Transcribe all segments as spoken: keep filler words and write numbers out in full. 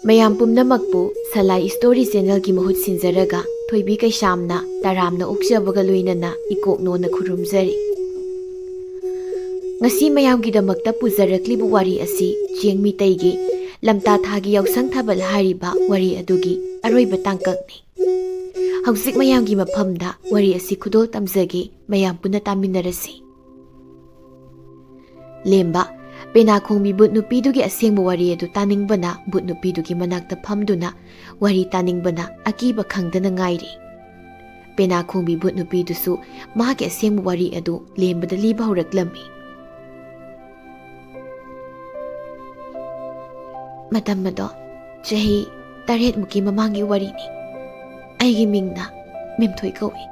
ꯃꯌꯥꯝ ꯄꯨꯝꯅꯃꯛꯄꯨ ꯁꯂꯥꯏ ꯁ꯭ꯇꯣꯔꯤ ꯆꯦꯅꯦꯜꯒꯤ ꯃꯍꯨꯠ ꯁꯤꯟꯖꯔꯒ ꯊꯣꯏꯕꯤ ꯀꯩꯁꯥꯝꯅ ꯇꯔꯥꯝꯅ ꯑꯣꯛꯆꯕꯒ ꯂꯣꯏꯅꯅ ꯏꯀꯣꯛꯅꯣꯅ ꯈꯨꯔꯨꯝꯖꯔꯤ꯫ ꯉꯁꯤ ꯃꯌꯥꯝꯒꯤꯗꯃꯛꯇ ꯄꯨꯖꯔꯛꯂꯤꯕ ꯋꯥꯔꯤ ꯑꯁꯤ ꯆꯦꯡ ꯃꯤꯇꯩꯒꯤ ꯂꯝꯇꯥ ꯊꯥꯒꯤ ꯌꯥꯎꯁꯪ ꯊꯥꯕꯜ ꯍꯥꯏꯔꯤꯕ ꯋꯥꯔꯤ ꯑꯗꯨꯒꯤ ꯑꯔꯣꯏꯕ ꯇꯥꯡꯀꯛꯅꯤ꯫ ꯍꯧꯖꯤꯛ ꯃꯌꯥꯝꯒꯤ ꯃꯐꯝꯗ ꯋꯥꯔꯤ ꯑꯁꯤ ꯈꯨꯗꯣꯜ ꯇꯝꯖꯒꯦ, ꯃꯌꯥꯝ ꯄꯨꯟꯅ ꯇꯥꯃꯤꯟꯅꯔꯁꯤ꯫ ꯂꯦꯝꯕ, ꯄꯦꯅꯥ ꯈꯣꯡꯕꯤ ꯕꯨꯠ ꯅꯨꯄꯤꯗꯨꯒꯤ ꯑꯁꯦꯡꯕ ꯋꯥꯔꯤ ꯑꯗꯨ ꯇꯥꯅꯤꯡꯕꯅ ꯕꯨꯠ ꯅꯨꯄꯤꯗꯨꯒꯤ ꯃꯅꯥꯛꯇ ꯐꯝꯗꯨꯅ ꯋꯥꯔꯤ ꯇꯥꯅꯤꯡꯕꯅ ꯑꯀꯤꯕ ꯈꯪꯗꯅ ꯉꯥꯏꯔꯤ꯫ ꯄꯦꯅꯥ ꯈꯣꯡꯕꯤ ꯕꯨꯠ ꯅꯨꯄꯤꯗꯨꯁꯨ ꯃꯍꯥꯛꯀꯤ ꯑꯁꯦꯡꯕ ꯋꯥꯔꯤ ꯑꯗꯨ ꯂꯦꯝꯕꯗ ꯂꯤꯕ ꯍꯧꯔꯛꯂꯝꯃꯤ꯫ ꯃꯇꯝ ꯑꯗꯣ ꯆꯍꯤ ꯇꯔꯦꯠꯃꯨꯛꯀꯤ ꯃꯃꯥꯡꯒꯤ ꯋꯥꯔꯤꯅꯤ꯫ ꯑꯩꯒꯤ ꯃꯤꯡꯅ ꯃꯦꯝꯊꯣꯏ ꯀꯧꯏ꯫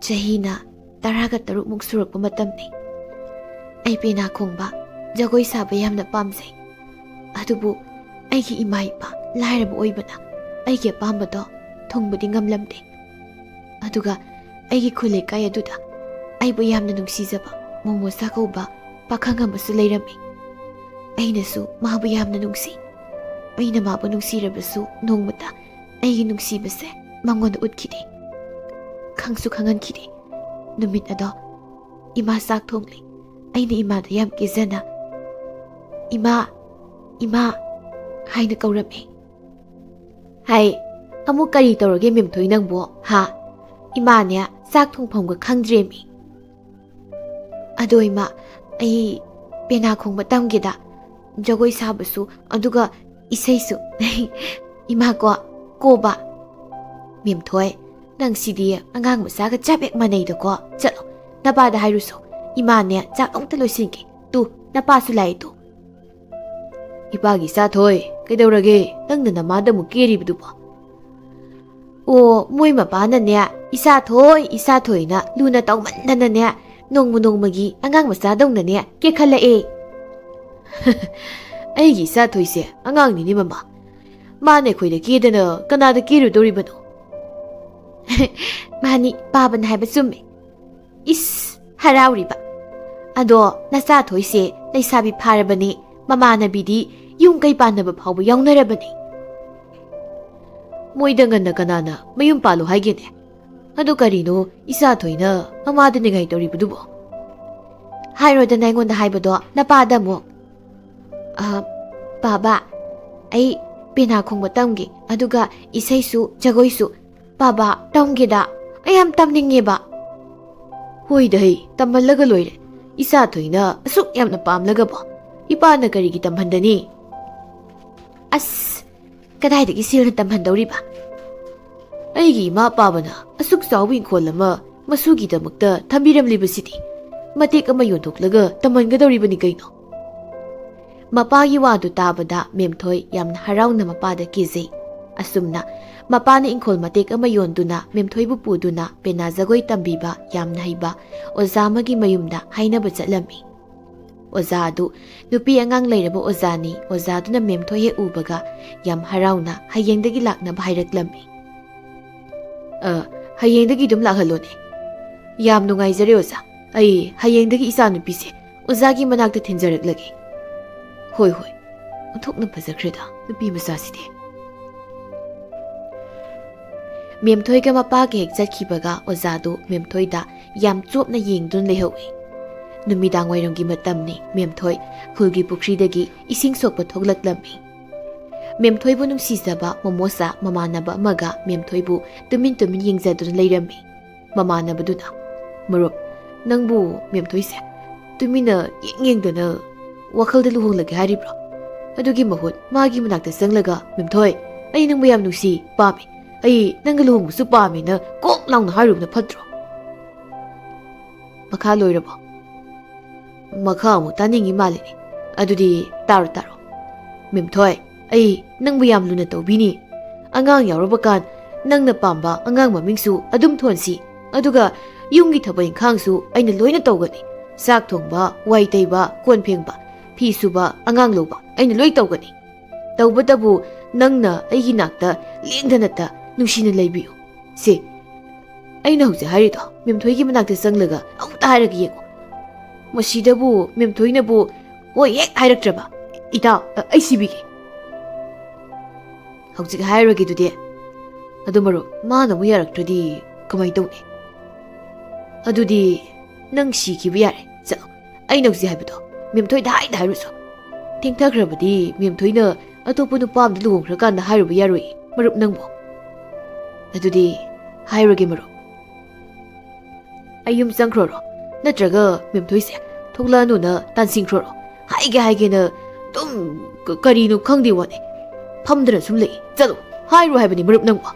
ꯆꯍꯤꯅ ꯇꯔꯥꯒ ꯇꯔꯨꯛꯃꯨꯛ ꯁꯨꯔꯛꯄ ꯃꯇꯝꯅꯤ꯫ ꯑꯩ ꯄꯦꯅꯥ ꯈꯣꯡꯕ, ꯖꯒꯣꯏ ꯁꯥꯕ ꯌꯥꯝꯅ ꯄꯥꯝꯖꯩ꯫ ꯑꯗꯨꯕꯨ ꯑꯩꯒꯤ ꯏꯃꯥ ꯏꯄꯥ ꯂꯥꯏꯔꯕ ꯑꯣꯏꯕꯅ ꯑꯩꯒꯤ ꯑꯄꯥꯝꯕꯗꯣ ꯊꯨꯡꯕꯗꯤ ꯉꯝꯂꯝꯗꯦ꯫ ꯑꯗꯨꯒ ꯑꯩꯒꯤ ꯈꯨꯜ ꯂꯩꯀꯥꯏ ꯑꯗꯨꯗ ꯑꯩꯕꯨ ꯌꯥꯝꯅ ꯅꯨꯡꯁꯤꯖꯕ ꯃꯣꯃꯣꯁꯥ ꯀꯧꯕ ꯄꯥꯈꯪ ꯑꯃꯁꯨ ꯂꯩꯔꯝꯃꯤ꯫ ꯑꯩꯅꯁꯨ ꯃꯥꯕꯨ ꯌꯥꯝꯅ ꯅꯨꯡꯁꯤ꯫ ꯑꯩꯅ ꯃꯥꯕꯨ ꯅꯨꯡꯁꯤꯔꯕꯁꯨ ꯅꯣꯡꯃꯇ ꯑꯩꯒꯤ ꯅꯨꯡꯁꯤꯕꯁꯦ ꯃꯉꯣꯟꯗ ꯎꯠꯈꯤꯗꯦ꯫ ꯈꯪꯁꯨ ꯈꯪꯍꯟꯈꯤꯗꯦ꯫ ꯅꯨꯃꯤꯠ ꯑꯗꯣ ꯏꯃꯥ ꯆꯥꯛ ꯊꯣꯡꯂꯤ꯫ ꯑꯩꯅ ꯏꯃꯥꯗ ꯌꯥꯝ ꯀꯤꯖꯅ, "ꯏꯃꯥ, ꯏꯃꯥ" ꯍꯥꯏꯅ ꯀꯧꯔꯝꯃꯤ꯫ "ꯍꯥꯏ, ꯑꯃꯨꯛ ꯀꯔꯤ ꯇꯧꯔꯒꯦ ꯃꯦꯝꯊꯣꯏ ꯅꯪꯕꯣ, ꯍꯥ? ꯏꯃꯥꯅꯦ ꯆꯥꯛ ꯊꯣꯡꯐꯝꯒ ꯈꯪꯗ꯭ꯔꯦꯃꯤ꯫ ꯑꯗꯣ ꯏꯃꯥ, ꯑꯩ ꯄꯦꯅꯥ ꯈꯣꯡꯕ ꯇꯝꯒꯦꯗ, ꯖꯒꯣꯏ ꯁꯥꯕꯁꯨ, ꯑꯗꯨꯒ ꯏꯁꯩꯁꯨ꯫" "ꯏꯃꯥ ꯀꯣ, ꯀꯣꯕ?" "ꯃꯦꯝꯊꯣꯏ, ꯅꯪ ꯁꯤꯗꯤ ꯑꯉꯥꯡ ꯃꯆꯥꯒ ꯆꯞ ꯍꯦꯛ ꯃꯥꯟꯅꯩꯗꯀꯣ꯫ ꯆꯠꯂꯣ, ꯅꯄꯥꯗ ꯍꯥꯏꯔꯨꯁꯣ꯫ ꯏꯃꯥꯅꯦ ꯆꯥꯛ ꯑꯝꯇ ꯂꯣꯏꯁꯤꯟꯒꯦ꯫ ꯇꯨ, ꯅꯄꯥꯁꯨ ꯂꯥꯛꯑꯦ ꯇꯨ꯫" "ꯏꯄꯥꯒꯤ ꯏꯆꯥꯊꯣꯏ, ꯀꯩꯗꯧꯔꯒꯦ? ꯅꯪꯅ ꯅꯃꯥꯗ ꯑꯃꯨꯛ ꯀꯦꯔꯤꯕꯗꯨꯕꯣ?" "ꯑꯣ, ꯃꯣꯏ ꯃꯄꯥꯅꯅꯦ, ꯏꯆꯥꯊꯣꯏ, ꯏꯆꯥꯊꯣꯏꯅ ꯂꯨꯅ ꯇꯧꯃꯟꯗꯅꯅꯦ, ꯅꯣꯡꯃ ꯅꯣꯡꯃꯒꯤ ꯑꯉꯥꯡ ꯃꯆꯥꯗꯧꯅꯅꯦ ꯀꯦꯈꯠꯂꯛꯑꯦ꯫" "ꯑꯩꯒꯤ ꯏꯆꯥꯊꯣꯏꯁꯦ ꯑꯉꯥꯡꯅꯤꯅꯦ ꯃꯃꯥ꯫ ꯃꯥꯅ ꯑꯩꯈꯣꯏꯗ ꯀꯦꯗꯅ ꯀꯅꯥꯗ ꯀꯦꯔꯨꯗꯧꯔꯤꯕꯅꯣ?" "ꯃꯥꯅꯤ, ꯄꯥꯕꯅ ꯍꯥꯏꯕ ꯆꯨꯝꯃꯦ꯫" ꯏꯁ, ꯍꯔꯥꯎꯔꯤꯕ꯫ "ꯑꯗꯣ ꯅꯆꯥꯊꯣꯏꯁꯦ ꯂꯩꯁꯥꯕꯤ ꯐꯥꯔꯕꯅꯤ, ꯃꯃꯥꯟꯅꯕꯤꯗꯤ ꯌꯨꯝ ꯀꯩ ꯄꯥꯟꯅꯕ ꯐꯥꯎꯕ ꯌꯥꯎꯅꯔꯕꯅꯤ꯫" ꯃꯣꯏꯗ ꯉꯟꯅ ꯀꯅꯥꯅ ꯃꯌꯨꯝ ꯄꯥꯜꯂꯨ ꯍꯥꯏꯒꯦꯅꯦ? ꯑꯗꯨ ꯀꯔꯤꯅꯣ ꯏꯆꯥ ꯊꯣꯏꯅ ꯃꯃꯥꯗ ꯅꯤꯡꯉꯥꯏ ꯇꯧꯔꯤꯕꯗꯨꯕꯣ? ꯍꯥꯏꯔꯣꯗꯅ ꯑꯩꯉꯣꯟꯗ ꯍꯥꯏꯕꯗꯣ ꯅꯄꯥꯗ ꯑꯃꯨꯛ꯫ "ꯑ, ꯕꯥꯕꯥ, ꯑꯩ ꯄꯦꯅꯥ ꯈꯣꯡꯕ ꯇꯝꯒꯦ, ꯑꯗꯨꯒ ꯏꯁꯩꯁꯨ ꯖꯒꯣꯏꯁꯨ꯫ ꯕꯥꯕꯥ, ꯇꯝꯒꯦꯗ, ꯑꯩ ꯌꯥꯝ ꯇꯝꯅꯤꯡꯉꯦꯕ꯫" "ꯍꯣꯏꯗ ꯍꯩ, ꯇꯝꯍꯜꯂꯒ ꯂꯣꯏꯔꯦ꯫ ꯏꯆꯥ ꯊꯣꯏꯅ ꯑꯁꯨꯛ ꯌꯥꯝꯅ ꯄꯥꯝꯂꯒꯕꯣ ꯏꯄꯥꯅ ꯀꯔꯤꯒꯤ ꯇꯝꯍꯟꯗꯅꯤ?" "ꯑꯁ, ꯀꯗꯥꯏꯗꯒꯤ ꯁꯦꯜꯅ ꯇꯝꯍꯟꯗꯧꯔꯤꯕ? ꯑꯩꯒꯤ ꯏꯃꯥ ꯄꯥꯕꯅ ꯑꯁꯨꯛ ꯆꯥꯎꯕ ꯏꯪꯈꯣꯜ ꯑꯃ ꯃꯁꯨꯒꯤꯗꯃꯛꯇ ꯊꯝꯕꯤꯔꯝꯂꯤꯕꯁꯤꯗꯤ ꯃꯇꯦꯛ ꯑꯃ ꯌꯣꯟꯊꯣꯛꯂꯒ ꯇꯝꯍꯟꯒꯗꯧꯔꯤꯕꯅꯤ ꯀꯩꯅꯣ?" ꯃꯄꯥꯒꯤ ꯋꯥꯗꯨ ꯇꯥꯕꯗ ꯃꯦꯝꯊꯣꯏ ꯌꯥꯝꯅ ꯍꯔꯥꯎꯅ ꯃꯄꯥꯗ ꯀꯦꯖꯩ꯫ ꯑꯁꯨꯝꯅ ꯃꯄꯥꯅ ꯏꯪꯈꯣꯜ ꯃꯇꯦꯛ ꯑꯃ ꯌꯣꯟꯗꯨꯅ ꯃꯦꯝꯊꯣꯏꯕꯨ ꯄꯨꯗꯨꯅ ꯄꯦꯅꯥ ꯖꯒꯣꯏ ꯇꯝꯕꯤꯕ ꯌꯥꯝꯅ ꯍꯩꯕ ꯑꯣꯖꯥ ꯑꯃꯒꯤ ꯃꯌꯨꯝꯗ ꯍꯥꯏꯅꯕ ꯆꯠꯂꯝꯃꯤ꯫ ꯑꯣꯖꯥ ꯑꯗꯨ ꯅꯨꯄꯤ ꯑꯉꯥꯡ ꯂꯩꯔꯕ ꯑꯣꯖꯥꯅꯤ꯫ ꯑꯣꯖꯥꯗꯨꯅ ꯃꯦꯝꯊꯣꯏ ꯍꯦꯛ ꯎꯕꯒ ꯌꯥꯝ ꯍꯔꯥꯎꯅ ꯍꯌꯦꯡꯗꯒꯤ ꯂꯥꯛꯅꯕ ꯍꯥꯏꯔꯛꯂꯝꯃꯤ꯫ "ꯑ, ꯍꯌꯦꯡꯗꯒꯤ ꯑꯗꯨꯝ ꯂꯥꯛꯍꯜꯂꯣꯅꯦ꯫" "ꯌꯥꯝ ꯅꯨꯡꯉꯥꯏꯖꯔꯦ ꯑꯣꯖꯥ꯫ ꯑꯩ ꯍꯌꯦꯡꯗꯒꯤ ꯏꯆꯥꯅꯨꯄꯤꯁꯦ ꯑꯣꯖꯥꯒꯤ ꯃꯅꯥꯛꯇ ꯊꯤꯟꯖꯔꯛꯂꯒꯦ꯫" "ꯍꯣꯏ, ꯍꯣꯏ꯫ ꯑꯣꯟꯊꯣꯛꯅ ꯐꯖꯈ꯭ꯔꯦꯗ ꯅꯨꯄꯤ ꯃꯆꯥꯁꯤꯗꯤ꯫" ꯃꯦꯝꯊꯣꯏꯒ ꯃꯄꯥꯒ ꯍꯦꯛ ꯆꯠꯈꯤꯕꯒ ꯑꯣꯖꯥꯗꯨ ꯃꯦꯝꯊꯣꯏꯗ ꯌꯥꯝ ꯆꯣꯞꯅ ꯌꯦꯡꯗꯨꯅ ꯂꯩꯍꯧꯏ꯫ ꯅꯨꯃꯤꯗꯥꯡ ꯋꯥꯏꯔꯝꯒꯤ ꯃꯇꯝꯅꯤ꯫ ꯃꯦꯝꯊꯣꯏ ꯈꯨꯜꯒꯤ ꯄꯨꯈ꯭ꯔꯤꯗꯒꯤ ꯏꯁꯤꯡ ꯁꯣꯛꯄ ꯊꯣꯛꯂꯛꯂꯝꯃꯤ꯫ ꯃꯦꯝꯊꯣꯏꯕꯨ ꯅꯨꯡꯁꯤꯖꯕ ꯃꯣꯃꯣꯆꯥ ꯃꯃꯥꯟꯅꯕ ꯑꯃꯒ ꯃꯦꯝꯊꯣꯏꯕꯨ ꯇꯨꯃꯤꯟ ꯇꯨꯃꯤꯟ ꯌꯦꯡꯖꯗꯨꯅ ꯂꯩꯔꯝꯃꯤ꯫ ꯃꯃꯥꯟꯅꯕꯗꯨꯅ, "ꯃꯔꯨꯞ, ꯅꯪꯕꯨ ꯃꯦꯝꯊꯣꯏꯁꯦ ꯇꯨꯃꯤꯟꯅ ꯌꯦꯡ ꯌꯦꯡꯗꯅ ꯋꯥꯈꯜꯗ ꯂꯨꯍꯣꯡꯂꯒꯦ ꯍꯥꯏꯔꯤꯕ꯭ꯔꯣ? ꯑꯗꯨꯒꯤ ꯃꯍꯨꯠ ꯃꯥꯒꯤ ꯃꯅꯥꯛꯇ ꯆꯪꯂꯒ, 'ꯃꯦꯝꯊꯣꯏ, ꯑꯩ ꯅꯪꯕꯨ ꯌꯥꯝ ꯅꯨꯡꯁꯤ, ꯄꯥꯝꯃꯤ꯫ ꯑꯩ ꯅꯪꯒ ꯂꯨꯍꯣꯡꯕꯁꯨ ꯄꯥꯝꯃꯦꯅ' ꯀꯣꯛ ꯂꯥꯎꯅ ꯍꯥꯏꯔꯨꯕꯅ ꯐꯠꯇ꯭ꯔꯣ?" "ꯃꯈꯥ ꯂꯣꯏꯔꯕꯣ?" "ꯃꯈꯥ ꯑꯃꯨꯛ ꯇꯥꯅꯤꯡꯉꯤ ꯃꯥꯜꯂꯤꯅꯦ꯫ ꯑꯗꯨꯗꯤ ꯇꯥꯔꯣ, ꯇꯥꯔꯣ꯫ ꯃꯦꯝꯊꯣꯏ, ꯑꯩ ꯅꯪꯕꯨ ꯌꯥꯝ ꯂꯨꯅ ꯇꯧꯕꯤꯅꯤ꯫ ꯑꯉꯥꯡ ꯌꯥꯎꯔꯕ ꯀꯥꯟ ꯅꯪꯅ ꯄꯥꯝꯕ ꯑꯉꯥꯡ ꯃꯃꯤꯡꯁꯨ ꯑꯗꯨꯝ ꯊꯣꯟꯁꯤ꯫ ꯑꯗꯨꯒ ꯌꯨꯝꯒꯤ ꯊꯕꯛ ꯏꯪꯈꯥꯡꯁꯨ ꯑꯩꯅ ꯂꯣꯏꯅ ꯇꯧꯒꯅꯤ꯫ ꯆꯥꯛ ꯊꯣꯡꯕ, ꯋꯥꯏ ꯇꯩꯕ, ꯀꯣꯟ ꯐꯦꯡꯕ, ꯐꯤ ꯁꯨꯕ, ꯑꯉꯥꯡ ꯂꯧꯕ ꯑꯩꯅ ꯂꯣꯏ ꯇꯧꯒꯅꯤ꯫ ꯇꯧꯕꯇꯕꯨ ꯅꯪꯅ ꯑꯩꯒꯤ ꯅꯥꯛꯇ ꯂꯦꯡꯗꯅꯇ ꯅꯨꯡꯁꯤꯅ ꯂꯩꯕꯤꯌꯨ꯫ ꯁꯦ, ꯑꯩꯅ ꯍꯧꯖꯤꯛ ꯍꯥꯏꯔꯤꯗꯣ ꯃꯦꯝꯊꯣꯏꯒꯤ ꯃꯅꯥꯛꯇ ꯆꯪꯂꯒ ꯑꯃꯨꯛꯇ ꯍꯥꯏꯔꯒ ꯌꯦꯡꯉꯨ꯫ ꯃꯁꯤꯗꯕꯨ ꯃꯦꯝꯊꯣꯏꯅꯕꯨ ꯍꯣꯏ ꯍꯦꯛ ꯍꯥꯏꯔꯛꯇ꯭ꯔꯕ, ꯏꯇꯥꯎ, ꯑ, ꯑꯩ ꯁꯤꯕꯤꯒꯦ꯫ ꯍꯧꯖꯤꯛ ꯍꯥꯏꯔꯨꯔꯒꯦ ꯑꯗꯨꯗꯤ꯫ ꯑꯗꯨ ꯃꯔꯨꯞ, ꯃꯥꯅ ꯑꯃꯨꯛ ꯌꯥꯔꯛꯇ꯭ꯔꯗꯤ ꯀꯃꯥꯏꯅ ꯇꯧꯅꯤ? ꯑꯗꯨꯗꯤ ꯅꯪ ꯁꯤꯈꯤꯕ ꯌꯥꯔꯦ, ꯆꯠꯂꯣ꯫ ꯑꯩꯅ ꯍꯧꯖꯤꯛ ꯍꯥꯏꯕꯗꯣ ꯃꯦꯝꯊꯣꯏꯗ ꯍꯥꯏꯗ ꯍꯥꯏꯔꯨꯁꯨ꯫ ꯊꯦꯡꯊꯈ꯭ꯔꯕꯗꯤ ꯃꯦꯝꯊꯣꯏꯅ ꯑꯇꯣꯞꯄ ꯅꯨꯄꯥ ꯑꯃꯗ ꯂꯨꯍꯣꯡꯈ꯭ꯔꯀꯥꯟꯗ ꯍꯥꯏꯔꯨꯕ ꯌꯥꯔꯣꯏ ꯃꯔꯨꯞ ꯅꯪꯕꯨ꯫ ꯑꯗꯨꯗꯤ ꯍꯥꯏꯔꯨꯔꯒꯦ ꯃꯔꯨꯞ꯫ ꯑꯩ ꯌꯨꯝ ꯆꯪꯈ꯭ꯔꯣꯔꯣ? ꯅꯠꯇ꯭ꯔꯒ ꯃꯦꯝꯊꯣꯏꯁꯦ ꯊꯣꯛꯂꯛꯑꯅꯨꯅ ꯇꯥꯟꯁꯤꯟꯈ꯭ꯔꯣꯔꯣ? ꯍꯥꯏꯒꯦ ꯍꯥꯏꯒꯦꯅ ꯑꯗꯨꯝ ꯀ-, ꯀꯔꯤꯅꯣ ꯈꯪꯗꯦ ꯋꯥꯅꯦ꯫ ꯐꯝꯗꯅ ꯁꯨꯝ ꯂꯩ꯫ ꯆꯠꯂꯣ, ꯍꯥꯏꯔꯨ ꯍꯥꯏꯕꯅꯤ ꯃꯔꯨꯞ ꯅꯪꯕꯣ꯫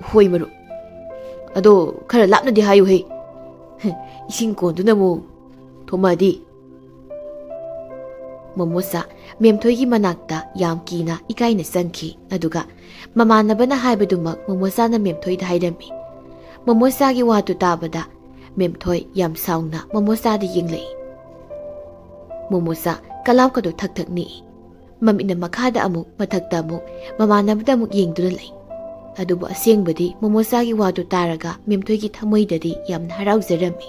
ꯍꯣꯏ ꯃꯔꯨꯞ꯫ ꯑꯗꯣ ꯈꯔ ꯂꯥꯞꯅꯗꯤ ꯍꯥꯏꯌꯨꯍꯦ꯫ ꯏꯁꯤꯡ ꯀꯣꯟꯗꯨꯅ ꯑꯃꯨꯛ ꯊꯣꯝꯃꯛꯑꯗꯤ꯫ ꯃꯣꯃꯣꯆꯥ ꯃꯦꯝꯊꯣꯏꯒꯤ ꯃꯅꯥꯛꯇ ꯌꯥꯝ ꯀꯤꯅ ꯏꯀꯥꯏꯅ ꯆꯪꯈꯤ꯫ ꯑꯗꯨꯒ ꯃꯃꯥꯟꯅꯕꯅ ꯍꯥꯏꯕꯗꯨꯃꯛ ꯃꯣꯃꯣꯆꯥꯅ ꯃꯦꯝꯊꯣꯏꯗ ꯍꯥꯏꯔꯝꯃꯤ꯫ ꯃꯣꯃꯣꯆꯥꯒꯤ ꯋꯥꯗꯨ ꯇꯥꯕꯗ ꯃꯦꯝꯊꯣꯏ ꯌꯥꯝ ꯁꯥꯎꯅ ꯃꯣꯃꯣꯆꯥꯗ ꯌꯦꯡꯂꯛꯏ꯫ ꯃꯣꯃꯣꯆꯥ ꯀꯂꯥꯞꯀꯗꯣ ꯊꯛ ꯊꯛ ꯅꯤꯛꯏ꯫ ꯃꯃꯤꯠꯅ ꯃꯈꯥꯗ ꯑꯃꯨꯛ, ꯃꯊꯛꯇ ꯑꯃꯨꯛ, ꯃꯃꯥꯟꯅꯕꯗ ꯑꯃꯨꯛ ꯌꯦꯡꯗꯨꯅ ꯂꯩ꯫ ꯑꯗꯨꯕꯨ ꯑꯁꯦꯡꯕꯗꯤ ꯃꯣꯃꯣꯆꯥꯒꯤ ꯋꯥꯗꯨ ꯇꯥꯔꯒ ꯃꯦꯝꯊꯣꯏꯒꯤ ꯊꯃꯣꯏꯗꯗꯤ ꯌꯥꯝꯅ ꯍꯔꯥꯎꯖꯔꯝꯃꯤ꯫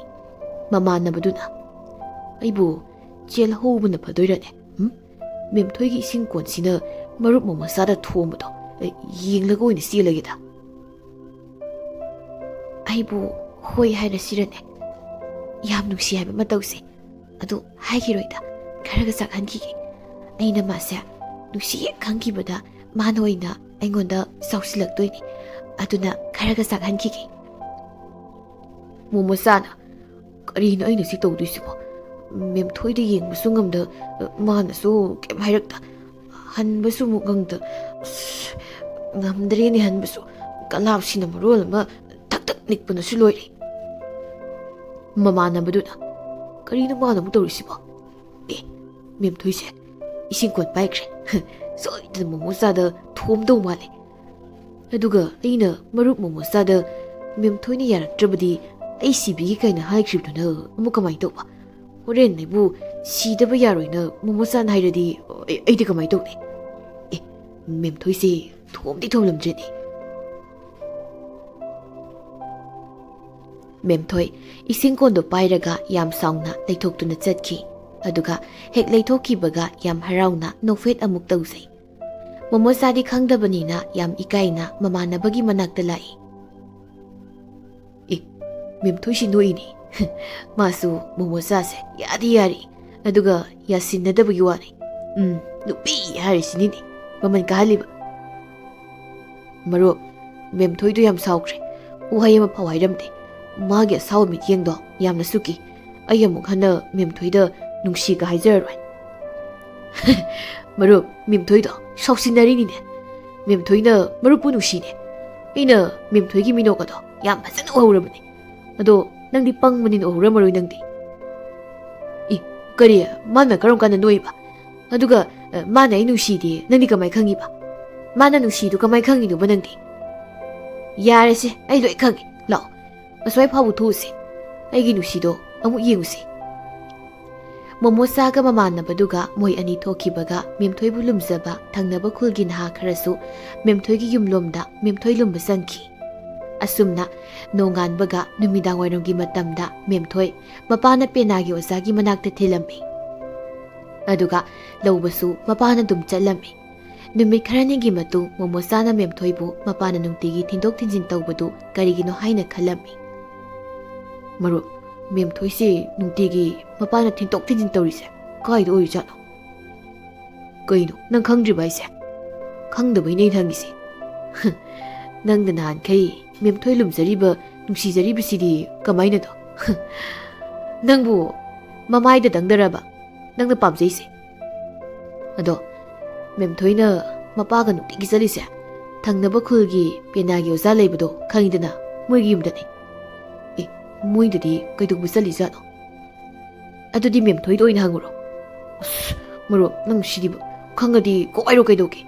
ꯃꯃꯥꯟꯅꯕꯗꯨꯅ, "ꯑꯩꯕꯨ ꯆꯦꯜꯍꯧꯕꯅ ꯐꯗꯣꯏꯔꯅꯦ? ꯎꯝ? ꯃꯦꯝꯊꯣꯏꯒꯤ ꯏꯁꯤꯡ ꯀꯣꯟꯁꯤꯅ ꯃꯔꯨꯞ ꯃꯣꯃꯣꯆꯥꯗ ꯊꯣꯝꯕꯗꯣ, ꯑꯦ, ꯌꯦꯡꯂꯒ ꯑꯣꯏꯅ ꯆꯦꯜꯂꯒꯦꯗ꯫ ꯑꯩꯕꯨ ꯍꯣꯏ ꯍꯥꯏꯔꯁꯤꯔꯅꯦ? ꯌꯥꯝ ꯅꯨꯡꯁꯤ ꯍꯥꯏꯕ ꯑꯃ ꯇꯧꯁꯦ꯫ ꯑꯗꯨ ꯍꯥꯏꯈꯤꯔꯣꯏꯗ, ꯈꯔꯒ ꯆꯥꯛꯍꯟꯈꯤꯒꯦ꯫ ꯑꯩꯅ ꯃꯥꯁꯦ ꯅꯨꯡꯁꯤ ꯍꯦꯛ ꯈꯪꯈꯤꯕꯗ ꯃꯥꯅ ꯑꯣꯏꯅ ꯑꯩꯉꯣꯟꯗ ꯆꯥꯎꯁꯤꯜꯂꯛꯇꯣꯏꯅꯤ꯫ ꯑꯗꯨꯅ ꯈꯔꯒ ꯆꯥꯛꯍꯟꯈꯤꯒꯦ꯫" ꯃꯣꯃꯣꯆꯥꯅ, "ꯀꯔꯤꯅꯣ ꯑꯩꯅ ꯁꯤ ꯇꯧꯗꯣꯏꯁꯤꯕꯣ? ꯃꯦꯝꯊꯣꯏꯗ ꯌꯦꯡꯕꯁꯨ ꯉꯝꯗ, ꯃꯥꯅꯁꯨ ꯀꯩꯝ ꯍꯥꯏꯔꯛꯇ, ꯍꯟꯕꯁꯨ ꯑꯃꯨꯛ ꯉꯝꯗ, ꯑꯁ, ꯉꯝꯗ꯭ꯔꯦꯅꯦ ꯍꯟꯕꯁꯨ꯫ ꯀꯂꯥꯞꯁꯤꯅ ꯃꯔꯣꯜ ꯑꯃ ꯊꯛ ꯊꯛ ꯅꯤꯛꯄꯅꯁꯨ ꯂꯣꯏꯔꯦ꯫" ꯃꯃꯥꯟꯅꯕꯗꯨꯅ, "ꯀꯔꯤꯅꯣ ꯃꯥꯅ ꯑꯃꯨꯛ ꯇꯧꯔꯤꯁꯤꯕꯣ? ꯑꯦ, ꯃꯦꯝꯊꯣꯏꯁꯦ ꯏꯁꯤꯡ ꯀꯣꯟ ꯄꯥꯏꯈ꯭ꯔꯦ꯫ ꯁꯣꯏꯗꯅ ꯃꯣꯃꯣꯆꯥꯗ ꯊꯣꯝꯗꯧ ꯃꯥꯜꯂꯦ꯫ ꯑꯗꯨꯒ ꯑꯩꯅ ꯃꯔꯨꯞ ꯃꯣꯃꯣꯆꯥꯗ ꯃꯦꯝꯊꯣꯏꯅ ꯌꯥꯔꯛꯇ꯭ꯔꯕꯗꯤ ꯑꯩ ꯁꯤꯕꯤꯒꯦ ꯀꯥꯏꯅ ꯍꯥꯏꯈ꯭ꯔꯤꯕꯗꯨꯅ ꯑꯃꯨꯛ ꯀꯃꯥꯏꯅ ꯇꯧꯕ? ꯍꯣꯔꯦꯟ ꯑꯩꯕꯨ ꯁꯤꯗꯕ ꯌꯥꯔꯣꯏꯅ ꯃꯣꯃꯣꯆꯥꯅ ꯍꯥꯏꯔꯗꯤ ꯑꯩ-, ꯑꯩꯗꯤ ꯀꯃꯥꯏꯅ ꯇꯧꯅꯤ? ꯑꯦ, ꯃꯦꯝꯊꯣꯏꯁꯦ ꯊꯣꯝꯗꯤ ꯊꯣꯝꯂꯝꯗ꯭ꯔꯦꯅꯦ꯫" ꯃꯦꯝꯊꯣꯏ ꯏꯁꯤꯡ ꯀꯣꯟꯗꯣ ꯄꯥꯏꯔꯒ ꯌꯥꯝ ꯁꯥꯎꯅ ꯂꯩꯊꯣꯛꯇꯨꯅ ꯆꯠꯈꯤ꯫ ꯑꯗꯨꯒ ꯍꯦꯛ ꯂꯩꯊꯣꯛꯈꯤꯕꯒ ꯌꯥꯝ ꯍꯔꯥꯎꯅ ꯅꯣꯛꯐꯦꯠ ꯑꯃꯨꯛ ꯇꯧꯖꯩ꯫ ꯃꯣꯃꯣꯆꯥꯗꯤ ꯈꯪꯗꯕꯅꯤꯅ ꯌꯥꯝ ꯏꯀꯥꯏꯅ ꯃꯃꯥꯟꯅꯕꯒꯤ ꯃꯅꯥꯛꯇ ꯂꯥꯛꯏ꯫ "ꯑꯦ, ꯃꯦꯝꯊꯣꯏꯁꯤ ꯅꯣꯛꯏꯅꯦ꯫ ꯃꯥꯁꯨ ꯃꯣꯃꯣꯆꯥꯁꯦ ꯌꯥꯗꯤ ꯌꯥꯔꯤ, ꯑꯗꯨꯒ ꯌꯥꯁꯤꯟꯅꯗꯕꯒꯤ ꯋꯥꯅꯤ꯫ ꯎꯝ, ꯅꯨꯄꯤ ꯍꯥꯏꯔꯤꯁꯤꯅꯤꯅꯦ ꯃꯃꯜ ꯀꯥꯍꯜꯂꯤꯕ꯫" "ꯃꯔꯨꯞ, ꯃꯦꯝꯊꯣꯏꯗꯣ ꯌꯥꯝ ꯁꯥꯎꯈ꯭ꯔꯦ꯫ ꯋꯥꯍꯩ ꯑꯃ ꯐꯥꯎ ꯍꯥꯏꯔꯝꯗꯦ꯫ ꯃꯥꯒꯤ ꯑꯁꯥꯎꯕ ꯃꯤꯠꯌꯦꯡꯗꯣ ꯌꯥꯝꯅꯁꯨ ꯀꯤ꯫ ꯑꯩ ꯑꯃꯨꯛ ꯍꯟꯅ ꯃꯦꯝꯊꯣꯏꯗ ꯅꯨꯡꯁꯤꯒ ꯍꯥꯏꯖꯔꯔꯣꯏ꯫" "ꯃꯔꯨꯞ, ꯃꯦꯝꯊꯣꯏꯗꯣ ꯁꯥꯎꯁꯤꯟꯅꯔꯤꯅꯤꯅꯦ꯫ ꯃꯦꯝꯊꯣꯏꯅ ꯃꯔꯨꯞꯄꯨ ꯅꯨꯡꯁꯤꯅꯦ꯫ ꯑꯩꯅ ꯃꯦꯝꯊꯣꯏꯒꯤ ꯃꯤꯅꯣꯛ ꯑꯗꯣ ꯌꯥꯝ ꯐꯖꯅ ꯎꯍꯧꯔꯕꯅꯦ꯫ ꯑꯗꯣ ꯅꯪꯗꯤ ꯄꯪꯕꯅꯤꯅ ꯎꯍꯧꯔꯝꯃꯔꯣꯏ ꯅꯪꯗꯤ꯫" "ꯏ, ꯀꯔꯤ? ꯃꯥꯅ ꯀꯔꯝ ꯀꯥꯟꯗ ꯅꯣꯛꯏꯕ? ꯑꯗꯨꯒ, ꯑ, ꯃꯥꯅ ꯑꯩ ꯅꯨꯡꯁꯤꯗꯦ ꯅꯪꯗꯤ ꯀꯃꯥꯏ ꯈꯪꯉꯤꯕ? ꯃꯥꯅ ꯅꯨꯡꯁꯤꯗꯣ ꯀꯃꯥꯏ ꯈꯪꯉꯤꯅꯣꯕ ꯅꯪꯗꯤ?" "ꯌꯥꯔꯦꯁꯦ, ꯑꯩ ꯂꯣꯏ ꯈꯪꯉꯦ꯫ ꯂꯥꯛꯑꯣ, ꯑꯁ꯭ꯋꯥꯏ ꯐꯥꯎꯕ ꯊꯣꯛꯎꯁꯦ꯫ ꯑꯩꯒꯤ ꯅꯨꯡꯁꯤꯗꯣ ꯑꯃꯨꯛ ꯌꯦꯡꯉꯨꯁꯦ꯫" ꯃꯣꯃꯣꯆꯥꯒ ꯃꯃꯥꯟꯅꯕꯗꯨꯒ ꯃꯣꯏ ꯑꯅꯤ ꯊꯣꯛꯈꯤꯕꯒ ꯃꯦꯝꯊꯣꯏꯕꯨ ꯂꯨꯝꯖꯕ ꯊꯪꯅꯕ ꯈꯨꯜꯒꯤ ꯅꯍꯥ ꯈꯔꯁꯨ ꯃꯦꯝꯊꯣꯏꯒꯤ ꯌꯨꯝꯂꯣꯝꯗ ꯃꯦꯝꯊꯣꯏ ꯂꯨꯝꯕ ꯆꯪꯈꯤ꯫ ꯑꯁꯨꯝꯅ ꯅꯣꯡꯉꯥꯟꯕꯒ ꯅꯨꯃꯤꯗꯥꯡꯋꯥꯏꯔꯝꯒꯤ ꯃꯇꯝꯗ ꯃꯦꯝꯊꯣꯏ ꯃꯄꯥꯅ ꯄꯦꯅꯥꯒꯤ ꯑꯣꯖꯥꯒꯤ ꯃꯅꯥꯛꯇ ꯊꯤꯜꯂꯝꯃꯤ꯫ ꯑꯗꯨꯒ ꯂꯧꯕꯁꯨ ꯃꯄꯥꯅ ꯑꯗꯨꯝ ꯆꯠꯂꯝꯃꯤ꯫ ꯅꯨꯃꯤꯠ ꯈꯔꯅꯤꯒꯤ ꯃꯇꯨꯡ ꯃꯣꯃꯣꯆꯥꯅ ꯃꯦꯝꯊꯣꯏꯕꯨ ꯃꯄꯥꯅ ꯅꯨꯡꯇꯤꯒꯤ ꯊꯤꯟꯗꯣꯛ ꯊꯤꯟꯖꯤꯟ ꯇꯧꯕꯗꯨ ꯀꯔꯤꯒꯤꯅꯣ ꯍꯥꯏꯅ ꯈꯜꯂꯝꯃꯤ꯫ "ꯃꯔꯨꯞ, ꯃꯦꯝꯊꯣꯏꯁꯦ ꯅꯨꯡꯇꯤꯒꯤ ꯃꯄꯥꯅ ꯊꯤꯟꯗꯣꯛ ꯊꯤꯟꯖꯤꯟ ꯇꯧꯔꯤꯁꯦ ꯀꯥꯏꯗ ꯑꯣꯏꯔꯤꯖꯥꯠꯅꯣ?" "ꯀꯩꯅꯣ, ꯅꯪ ꯈꯪꯗ꯭ꯔꯤꯕ ꯍꯥꯏꯁꯦ?" "ꯈꯪꯗꯕꯩꯅꯦ ꯑꯩꯅ ꯍꯪꯉꯤꯁꯦ꯫" "ꯅꯪꯅ ꯅꯍꯥꯟꯈꯩ ꯃꯦꯝꯊꯣꯏ ꯂꯨꯝꯖꯔꯤꯕ, ꯅꯨꯡꯁꯤꯖꯔꯤꯕꯁꯤꯗꯤ ꯀꯃꯥꯏꯅꯅꯣ?" "ꯅꯪꯕꯨ ꯃꯃꯥꯏꯗ ꯗꯪꯗꯔꯕ ꯅꯪꯅ ꯄꯥꯝꯖꯩꯁꯦ?" "ꯑꯗꯣ ꯃꯦꯝꯊꯣꯏꯅ ꯃꯄꯥꯒ ꯅꯨꯡꯇꯤꯒꯤ ꯆꯠꯂꯤꯁꯦ ꯊꯪꯅꯕ ꯈꯨꯜꯒꯤ ꯄꯦꯅꯥꯒꯤ ꯑꯣꯖꯥ ꯂꯩꯕꯗꯣ ꯈꯪꯉꯤꯗꯅ, ꯃꯣꯏꯒꯤ ꯌꯨꯝꯗꯅꯦ꯫" "ꯑꯦ, ꯃꯣꯏꯗꯗꯤ ꯀꯩꯗꯧꯕ ꯆꯠꯂꯤꯖꯥꯠꯅꯣ?" "ꯑꯗꯨꯗꯤ ꯃꯦꯝꯊꯣꯏꯗ ꯑꯣꯏꯅ ꯍꯪꯉꯨꯔꯣ꯫" "ꯑꯁ, ꯃꯔꯨꯞ, ꯅꯪ ꯁꯤꯗꯤꯕ, ꯈꯪꯉꯗꯤ ꯀꯣꯛ ꯍꯥꯏꯔꯣ ꯀꯩꯗꯧꯒꯦ?"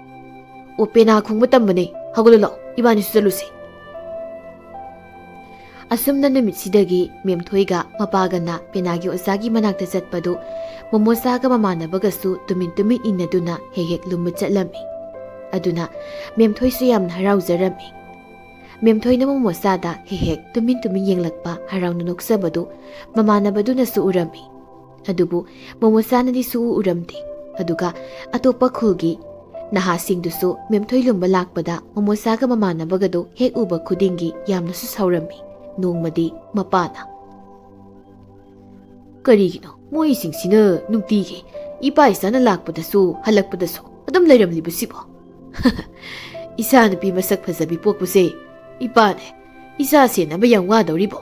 "ꯑꯣ, ꯄꯦꯅꯥ ꯈꯣꯡꯕ ꯇꯝꯕꯅꯦ, ꯍꯧꯒꯠꯂꯣ ꯂꯥꯛꯑꯣ, ꯏꯕꯥꯅꯤꯁꯨ ꯆꯠꯂꯨꯁꯦ꯫" ꯑꯁꯨꯝꯅ ꯅꯨꯃꯤꯠꯁꯤꯗꯒꯤ ꯃꯦꯝꯊꯣꯏꯒ ꯃꯄꯥꯒꯅ ꯄꯦꯅꯥꯒꯤ ꯑꯣꯖꯥꯒꯤ ꯃꯅꯥꯛꯇ ꯆꯠꯄꯗꯨ ꯃꯣꯃꯣꯆꯥꯒ ꯃꯃꯥꯟꯅꯕꯒꯁꯨ ꯇꯨꯃꯤꯟ ꯇꯨꯃꯤꯟ ꯏꯟꯅꯗꯨꯅ ꯍꯦꯛ ꯍꯦꯛ ꯂꯨꯝꯕ ꯆꯠꯂꯝꯃꯤ꯫ ꯑꯗꯨꯅ ꯃꯦꯝꯊꯣꯏꯁꯨ ꯌꯥꯝꯅ ꯍꯔꯥꯎꯖꯔꯝꯃꯤ꯫ ꯃꯦꯝꯊꯣꯏꯅ ꯃꯣꯃꯣꯆꯥꯗ ꯍꯦꯛ ꯍꯦꯛ ꯇꯨꯃꯤꯟ ꯇꯨꯃꯤꯟ ꯌꯦꯡꯂꯛꯄ ꯍꯔꯥꯎꯅ ꯅꯣꯛꯆꯕꯗꯨ ꯃꯃꯥꯟꯅꯕꯗꯨꯅꯁꯨ ꯎꯔꯝꯃꯤ꯫ ꯑꯗꯨꯕꯨ ꯃꯣꯃꯣꯆꯥꯅꯗꯤ ꯁꯨꯛꯎ ꯎꯔꯝꯗꯦ꯫ ꯑꯗꯨꯒ ꯑꯇꯣꯞꯄ ꯈꯨꯜꯒꯤ ꯅꯍꯥꯁꯤꯡꯗꯨꯁꯨ ꯃꯦꯝꯊꯣꯏ ꯂꯨꯝꯕ ꯂꯥꯛꯄꯗ ꯃꯣꯃꯣꯆꯥꯒ ꯃꯃꯥꯟꯅꯕꯒꯗꯨ ꯍꯦꯛ ꯎꯕ ꯈꯨꯗꯤꯡꯒꯤ ꯌꯥꯝꯅꯁꯨ ꯁꯥꯎꯔꯝꯃꯤ꯫ ꯅꯣꯡꯃꯗꯤ ꯃꯄꯥꯅ, "ꯀꯔꯤꯒꯤꯅꯣ ꯃꯣꯏꯁꯤꯡꯁꯤꯅ ꯅꯨꯡꯇꯤꯒꯤ ꯏꯄꯥ ꯏꯆꯥꯅ ꯂꯥꯛꯄꯗꯁꯨ ꯍꯜꯂꯛꯄꯗꯁꯨ ꯑꯗꯨꯝ ꯂꯩꯔꯝꯂꯤꯕꯁꯤꯕꯣ? ꯏꯆꯥ ꯅꯨꯄꯤ ꯃꯁꯛ ꯐꯖꯕꯤ ꯄꯣꯛꯄꯁꯦ ꯏꯄꯥꯅꯦ ꯏꯆꯥ ꯁꯦꯟꯅꯕ ꯌꯥꯝ ꯋꯥꯗꯧꯔꯤꯕꯣ?"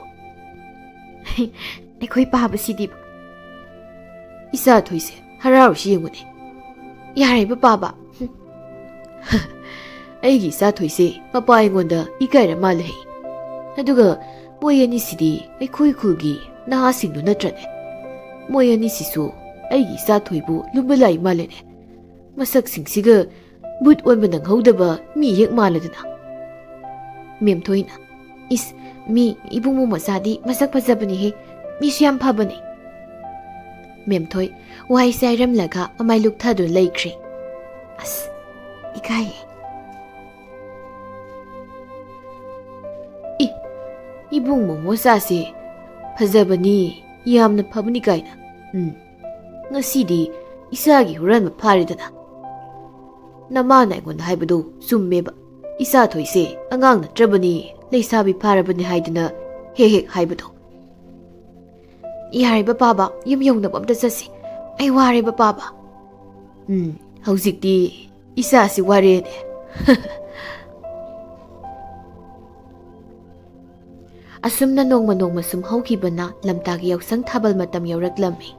"ꯑꯩꯈꯣꯏ ꯄꯥꯕꯁꯤꯗꯤ"꯫ "ꯏꯆꯥ ꯊꯣꯏꯁꯦ ꯍꯔꯥꯎꯔꯤꯁꯤ ꯌꯦꯡꯉꯨꯅꯦ꯫ ꯌꯥꯔꯦꯕ ꯄꯥꯕ"꯫ "ꯑꯩꯒꯤ ꯏꯆꯥ ꯊꯣꯏꯁꯦ ꯃꯄꯥ ꯑꯩꯉꯣꯟꯗ ꯏꯀꯥꯏꯔ ꯃꯥꯜꯂꯦ꯫ ꯑꯗꯨꯒ ꯃꯣꯏ ꯑꯅꯤꯁꯤꯗꯤ ꯑꯩꯈꯣꯏ ꯈꯨꯜꯒꯤ ꯅꯍꯥꯁꯤꯡꯗꯨ ꯅꯠꯇ꯭ꯔꯅꯦ? ꯃꯣꯏ ꯑꯅꯤꯁꯤꯁꯨ ꯑꯩꯒꯤ ꯏꯆꯥ ꯊꯣꯏꯕꯨ ꯂꯨꯝꯕ ꯂꯥꯛꯏ ꯃꯥꯜꯂꯦꯅꯦ꯫ ꯃꯁꯛꯁꯤꯡꯁꯤꯒ ꯚꯨꯠ ꯑꯣꯟꯕ ꯅꯪꯍꯧꯗꯕ ꯃꯤ ꯍꯦꯛ ꯃꯥꯜꯂꯗꯅ"꯫ ꯃꯦꯝꯊꯣꯏꯅ, "ꯏꯁ, ꯃꯤ ꯏꯕꯨꯡꯉꯣ ꯃꯆꯥꯗꯤ ꯃꯁꯛ ꯐꯖꯕꯅꯤꯍꯦ, ꯃꯤꯁꯨ ꯌꯥꯝ ꯐꯕꯅꯦ"꯫ ꯃꯦꯝꯊꯣꯏ ꯋꯥꯍꯩꯁꯦ ꯍꯥꯏꯔꯝꯂꯒ ꯃꯃꯥꯏ ꯂꯨꯛꯊꯗꯨꯅ ꯂꯩꯈ꯭ꯔꯦ꯫ "ꯑꯁ, ꯏꯀꯥꯏꯌꯦ"꯫ "ꯏ, ꯏꯕꯨꯡ ꯃꯣꯃꯣꯆꯥꯁꯦ ꯐꯖꯕꯅꯤ, ꯌꯥꯝꯅ ꯐꯕꯅꯤ" ꯀꯥꯏꯅ꯫ ꯎꯝ, ꯉꯁꯤꯗꯤ ꯏꯆꯥꯒꯤ ꯍꯨꯔꯥꯟꯕ ꯐꯥꯔꯦꯗꯅ꯫ ꯅꯃꯥꯅ ꯑꯩꯉꯣꯟꯗ ꯍꯥꯏꯕꯗꯨ ꯆꯨꯝꯃꯦꯕ꯫ ꯏꯆꯥ ꯊꯣꯏꯁꯦ ꯑꯉꯥꯡ ꯅꯠꯇ꯭ꯔꯕꯅꯤ, ꯂꯩꯁꯥꯕꯤ ꯐꯥꯔꯕꯅꯤ ꯍꯥꯏꯗꯅ ꯍꯦꯛ ꯍꯦꯛ ꯍꯥꯏꯕꯗꯣ꯫ "ꯌꯥꯔꯦꯕ ꯄꯥꯕ, ꯌꯨꯝ ꯌꯧꯅꯕ ꯑꯝꯇ ꯆꯠꯁꯤ꯫ ꯑꯩ ꯋꯥꯔꯦꯕ ꯄꯥꯕ"꯫ ꯎꯝ, ꯍꯧꯖꯤꯛꯇꯤ ꯏꯆꯥꯁꯤ ꯋꯥꯔꯦꯅꯦ꯫ ꯑꯁꯨꯝꯅ ꯅꯣꯡꯃ ꯅꯣꯡꯃ ꯁꯨꯝ ꯍꯧꯈꯤꯕꯅ ꯂꯝꯇꯥꯒꯤ ꯌꯥꯎꯁꯪ ꯊꯥꯕꯜ ꯃꯇꯝ ꯌꯧꯔꯛꯂꯝꯃꯤ꯫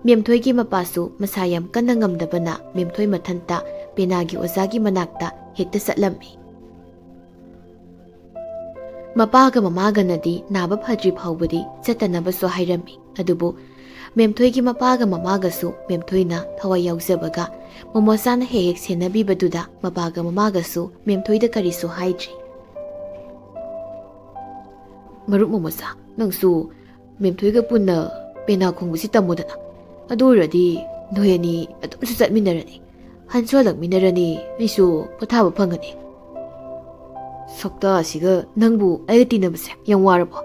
ꯃꯦꯝꯊꯣꯏꯒꯤ ꯃꯄꯥꯁꯨ ꯃꯁꯥ ꯌꯥꯝ ꯀꯟꯅ ꯉꯝꯗꯕꯅ ꯃꯦꯝꯊꯣꯏ ꯃꯊꯟꯇ ꯄꯦꯅꯥꯒꯤ ꯑꯣꯖꯥꯒꯤ ꯃꯅꯥꯛꯇ ꯍꯦꯛꯇ ꯆꯠꯂꯝꯃꯤ꯫ ꯃꯄꯥꯒ ꯃꯃꯥꯒꯅꯗꯤ ꯅꯥꯕ ꯐꯗ꯭ꯔꯤ ꯐꯥꯎꯕꯗꯤ ꯆꯠꯇꯅꯕꯁꯨ ꯍꯥꯏꯔꯝꯃꯤ꯫ ꯑꯗꯨꯕꯨ ꯃꯦꯝꯊꯣꯏꯒꯤ ꯃꯄꯥꯒ ꯃꯃꯥꯒꯁꯨ ꯃꯦꯝꯊꯣꯏꯅ ꯊꯋꯥꯏ ꯌꯥꯎꯖꯕꯒ ꯃꯣꯃꯣꯆꯥꯅ ꯍꯦꯛ ꯍꯦꯛ ꯁꯦꯟꯅꯕꯤꯕꯗꯨꯗ ꯃꯄꯥꯒ ꯃꯃꯥꯒꯁꯨ ꯃꯦꯝꯊꯣꯏꯗ ꯀꯔꯤꯁꯨ ꯍꯥꯏꯗ꯭ꯔꯤ꯫ "ꯃꯔꯨꯞ ꯃꯣꯃꯣꯆꯥ, ꯅꯪꯁꯨ ꯃꯦꯝꯊꯣꯏꯒ ꯄꯨꯟꯅ ꯄꯦꯅꯥ ꯈꯣꯡꯕꯁꯤ ꯇꯝꯃꯨꯗꯅ꯫ ꯑꯗꯨ ꯑꯣꯏꯔꯗꯤ ꯅꯣꯏ ꯑꯅꯤ ꯑꯗꯨꯝꯁꯨ ꯆꯠꯃꯤꯟꯅꯔꯅꯤ, ꯍꯟꯁꯨ ꯍꯜꯂꯛꯃꯤꯟꯅꯔꯅꯤ, ꯑꯩꯁꯨ ꯄꯣꯊꯥꯕ ꯐꯪꯒꯅꯤ"꯫ "ꯁꯛꯇꯥꯁꯤꯒ ꯅꯪꯕꯨ ꯑꯩꯒ ꯇꯤꯟꯅꯕꯁꯦ ꯌꯥꯝ ꯋꯥꯔꯕꯣ?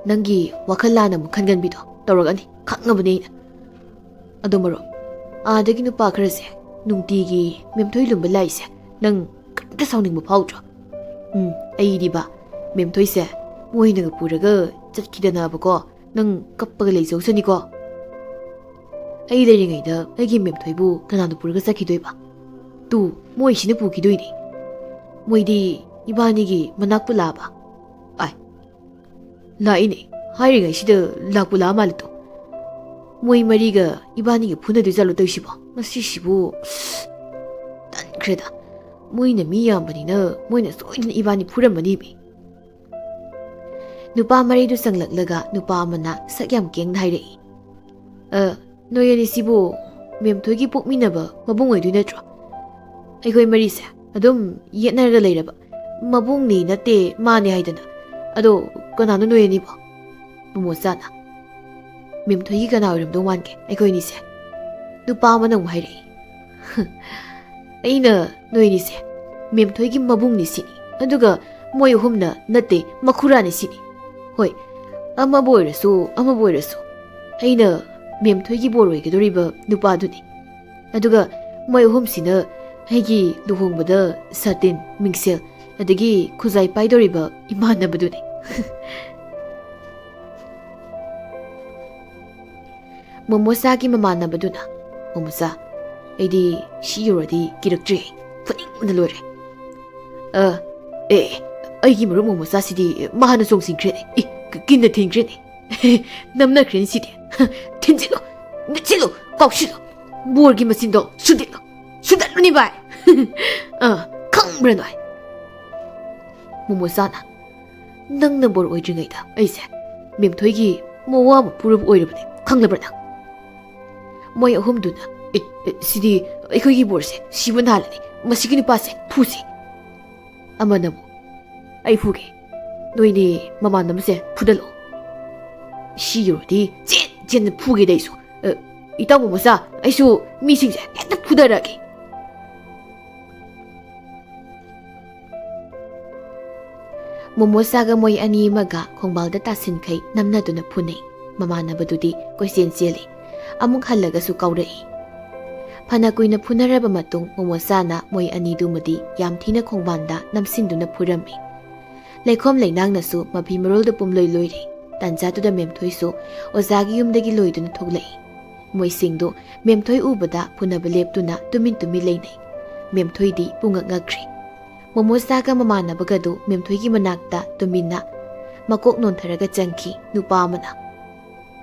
ꯅꯪꯒꯤ ꯋꯥꯈꯜ ꯂꯥꯟꯅ ꯑꯃꯨꯛ ꯈꯟꯒꯟꯕꯤꯗꯣ ꯇꯧꯔꯛꯑꯅꯤ, ꯈꯪꯉꯕꯅꯦ ꯑꯩꯅ꯫ ꯑꯗꯣ ꯃꯔꯨꯞ, ꯑꯥꯗꯒꯤ ꯅꯨꯄꯥ ꯈꯔꯁꯦ ꯅꯨꯡꯇꯤꯒꯤ ꯃꯦꯝꯊꯣꯏ ꯂꯨꯝꯕ ꯂꯥꯛꯏꯁꯦ ꯅꯪ ꯀꯔꯤꯝꯇ ꯁꯥꯎꯅꯤꯡꯕ ꯐꯥꯎꯗ꯭ꯔꯣ? ꯎꯝ, ꯑꯩꯗꯤꯕ, ꯃꯦꯝꯊꯣꯏꯁꯦ ꯃꯣꯏꯅꯒ ꯄꯨꯔꯒ ꯆꯠꯈꯤꯗꯅꯕꯀꯣ, ꯅꯪ ꯀꯞꯄꯒ ꯂꯩꯖꯧꯁꯅꯤꯀꯣ꯫ ꯑꯩ ꯂꯩꯔꯤꯉꯩꯗ ꯑꯩꯒꯤ ꯃꯦꯝꯊꯣꯏꯕꯨ ꯀꯅꯥꯅ ꯄꯨꯔꯒ ꯆꯠꯈꯤꯗꯣꯏꯕ? ꯇꯨ, ꯃꯣꯏꯁꯤꯅ ꯄꯨꯈꯤꯗꯣꯏꯅꯤ꯫ ꯃꯣꯏꯗꯤ ꯏꯕꯥꯅꯤꯒꯤ ꯃꯅꯥꯛꯄꯨ ꯂꯥꯛꯑꯕ? ꯑꯥꯏ, ꯂꯥꯛꯏꯅꯦ꯫ ꯍꯥꯏꯔꯤꯉꯩꯁꯤꯗ ꯂꯥꯛꯄꯨ ꯂꯥꯛꯑ ꯃꯥꯜꯂꯦ ꯇꯨ꯫ ꯃꯣꯏ ꯃꯔꯤꯒ ꯏꯕꯥꯅꯤꯒ ꯐꯨꯅꯗꯣꯏ ꯖꯥꯠꯂꯣ ꯇꯧꯔꯤꯁꯤꯕꯣ? ꯃꯁꯤꯁꯤꯕꯨ ꯇꯟꯈ꯭ꯔꯦꯗ꯫ ꯃꯣꯏꯅ ꯃꯤ ꯌꯥꯝꯕꯅꯤꯅ ꯃꯣꯏꯅ ꯁꯣꯏꯗꯅ ꯏꯕꯥꯅꯤ ꯐꯨꯔꯝꯃꯅꯤꯃꯤ꯫ ꯅꯨꯄꯥ ꯃꯔꯤꯗꯨ ꯆꯪꯂꯛꯂꯒ ꯅꯨꯄꯥ ꯑꯃꯅ ꯁꯛ ꯌꯥꯝ ꯀꯦꯡꯅ ꯍꯥꯏꯔꯛꯏ꯫ "ꯑ, ꯅꯣꯏ ꯑꯅꯤꯁꯤꯕꯨ ꯃꯦꯝꯊꯣꯏꯒꯤ ꯄꯣꯛꯃꯤꯟꯅꯕ ꯃꯕꯨꯡ ꯑꯣꯏꯗꯣꯏ ꯅꯠꯇ꯭ꯔꯣ? ꯑꯩꯈꯣꯏ ꯃꯔꯤꯁꯦ ꯑꯗꯨꯝ ꯌꯦꯠꯅꯔꯒ ꯂꯩꯔꯕ꯫ ꯃꯕꯨꯡꯅꯤ ꯅꯠꯇꯦ ꯃꯥꯅꯦ ꯍꯥꯏꯗꯅ꯫ ꯑꯗꯣ ꯀꯅꯥꯅꯣ ꯅꯣꯏ ꯑꯅꯤꯕꯣ?" ꯃꯣꯃꯣꯆꯥꯅ, "ꯃꯦꯝꯊꯣꯏꯒꯤ ꯀꯅꯥ ꯑꯣꯏꯔꯝꯗꯧ ꯃꯥꯟꯒꯦ ꯑꯩꯈꯣꯏ ꯑꯅꯤꯁꯦ?" ꯅꯨꯄꯥ ꯑꯃꯅ ꯑꯃꯨꯛ ꯍꯥꯏꯔꯛꯏ꯫ "ꯑꯩꯅ ꯅꯣꯏ ꯑꯅꯤꯁꯦ ꯃꯦꯝꯊꯣꯏꯒꯤ ꯃꯕꯨꯡꯅꯤ ꯁꯤꯅꯤ, ꯑꯗꯨꯒ ꯃꯣꯏ ꯑꯍꯨꯝꯅ ꯅꯠꯇꯦ, ꯃꯈꯨꯔꯥꯅꯤ ꯁꯤꯅꯤ꯫ ꯍꯣꯏ, ꯑꯃꯕꯨ ꯑꯣꯏꯔꯁꯨ ꯑꯃꯕꯨ ꯑꯣꯏꯔꯁꯨ, ꯑꯩꯅ ꯃꯦꯝꯊꯣꯏꯒꯤ ꯕꯣꯔ ꯑꯣꯏꯒꯗꯧꯔꯤꯕ ꯅꯨꯄꯥꯗꯨꯅꯤ꯫ ꯑꯗꯨꯒ ꯃꯣꯏ ꯑꯍꯨꯝꯁꯤꯅ ꯑꯩꯒꯤ ꯂꯨꯍꯣꯡꯕꯗ ꯁꯥꯇꯤꯟ, ꯃꯤꯡꯁꯦꯜ, ꯑꯗꯒꯤ ꯈꯨꯖꯥꯏ ꯄꯥꯏꯗꯧꯔꯤꯕ ꯏꯃꯥꯟꯅꯕꯗꯨꯅꯤ꯫" ꯃꯣꯃꯣꯆꯥꯒꯤ ꯃꯃꯥꯟꯅꯕꯗꯨꯅ, "ꯃꯣꯃꯣꯆꯥ, ꯑꯩꯗꯤ ꯁꯤ ꯌꯧꯔꯗꯤ ꯀꯤꯔꯛꯇ꯭ꯔꯦ, ꯐꯨꯅꯤꯡꯕꯅ ꯂꯣꯏꯔꯦ꯫ ꯑ, ꯑꯦ, ꯑꯩꯒꯤ ꯃꯔꯨꯞ ꯃꯣꯃꯣꯆꯥꯁꯤꯗꯤ ꯃꯍꯥꯛꯅ ꯆꯣꯡꯁꯤꯟꯈ꯭ꯔꯦꯅꯦ, ꯏ, ꯀꯤꯟꯅ ꯊꯤꯟꯈ꯭ꯔꯦꯅꯦ, ꯅꯝꯅꯈ꯭ꯔꯦꯅꯦ ꯁꯤꯗꯤ꯫ ꯊꯤꯟꯖꯤꯜꯂꯨ, ꯅꯤꯠꯁꯤꯜꯂꯨ, ꯀꯥꯎꯁꯤꯜꯂꯨ, ꯕꯣꯔꯒꯤ ꯃꯆꯤꯟꯗꯣ ꯁꯨꯗꯠꯂꯨ, ꯁꯨꯗꯠꯂꯨꯅꯤ ꯚꯥꯏ꯫ ꯑ, ꯈꯪꯕ꯭ꯔꯥ ꯅꯣꯏ?" ꯃꯣꯃꯣꯆꯥꯅ, "ꯅꯪꯅ ꯕꯣꯔ ꯑꯣꯏꯗ꯭ꯔꯤꯉꯩꯗ ꯑꯩꯁꯦ ꯃꯦꯝꯊꯣꯏꯒꯤ ꯃꯋꯥ ꯃꯄꯨꯔꯕ ꯑꯣꯏꯔꯕꯅꯦ, ꯈꯪꯂꯕ꯭ꯔꯥ ꯅꯪ?" ꯃꯣꯏ ꯑꯍꯨꯝꯗꯨꯅ, "ꯑꯦ, ꯑꯦ, ꯁꯤꯗꯤ ꯑꯩꯈꯣꯏꯒꯤ ꯕꯣꯔꯁꯦ ꯁꯤꯕ ꯅꯥꯜꯂꯅꯤ, ꯃꯁꯤꯒꯤ ꯅꯨꯄꯥꯁꯦ ꯐꯨꯁꯤ꯫" ꯑꯃꯅ ꯑꯃꯨꯛ, "ꯑꯩ ꯐꯨꯒꯦ, ꯅꯣꯏꯅꯤ ꯃꯃꯥꯟꯅꯕꯁꯦ ꯐꯨꯗꯠꯂꯣ꯫ ꯁꯤ ꯌꯧꯔꯗꯤ ꯆꯦꯟ ꯆꯦꯟꯅ ꯐꯨꯒꯦꯗ ꯑꯩꯁꯨ꯫ ꯑ, ꯏꯇꯥꯎ ꯃꯣꯃꯣꯆꯥ, ꯑꯩꯁꯨ ꯃꯤꯁꯤꯡꯁꯦ ꯍꯦꯛꯇ ꯐꯨꯗꯔꯛꯑꯒꯦ꯫" ꯃꯣꯃꯣꯆꯥꯒ ꯃꯣꯏ ꯑꯅꯤ ꯑꯃꯒ ꯈꯣꯡꯕꯥꯜꯗ ꯇꯥꯁꯤꯟꯈꯩ ꯅꯝꯅꯗꯨꯅ ꯐꯨꯅꯩ꯫ ꯃꯃꯥꯟꯅꯕꯗꯨꯗꯤ ꯀꯣꯏꯆꯦꯟ ꯆꯦꯜꯂꯤ꯫ ꯑꯃꯨꯛ ꯍꯜꯂꯒꯁꯨ ꯀꯥꯎꯔꯛꯏ꯫ ꯐꯅ ꯀꯨꯏꯅ ꯐꯨꯅꯔꯕ ꯃꯇꯨꯡ ꯃꯣꯃꯣꯆꯥꯅ ꯃꯣꯏ ꯑꯅꯤꯗꯨꯃꯗꯤ ꯌꯥꯝ ꯊꯤꯅ ꯈꯣꯡꯕꯥꯟꯗ ꯅꯝꯁꯤꯟꯗꯨꯅ ꯐꯨꯔꯝꯃꯤ꯫ ꯂꯩꯈꯣꯝ ꯂꯩꯅꯥꯡꯅꯁꯨ ꯃꯐꯤ ꯃꯔꯣꯜꯗ ꯄꯨꯝꯂꯣꯏ ꯂꯣꯏꯔꯦ꯫ ꯇꯥꯟꯖꯥꯗꯨꯗ ꯃꯦꯝꯊꯣꯏꯁꯨ ꯑꯣꯖꯥꯒꯤ ꯌꯨꯝꯗꯒꯤ ꯂꯣꯏꯗꯨꯅ ꯊꯣꯛꯂꯛꯏ꯫ ꯃꯣꯏꯁꯤꯡꯗꯨ ꯃꯦꯝꯊꯣꯏ ꯎꯕꯗ ꯐꯨꯅꯕ ꯂꯦꯞꯇꯨꯅ ꯇꯨꯃꯤꯟ ꯇꯨꯃꯤꯟ ꯂꯩꯅꯩ꯫ ꯃꯦꯝꯊꯣꯏꯗꯤ ꯄꯨꯡꯉꯛ ꯉꯛꯈ꯭ꯔꯦ꯫ ꯃꯣꯃꯣꯆꯥꯒ ꯃꯃꯥꯟꯅꯕꯒꯗꯨ ꯃꯦꯝꯊꯣꯏꯒꯤ ꯃꯅꯥꯛꯇ ꯇꯨꯃꯤꯟꯅ ꯃꯀꯣꯛ ꯅꯣꯟꯊꯔꯒ ꯆꯪꯈꯤ꯫ ꯅꯨꯄꯥ ꯑꯃꯅ,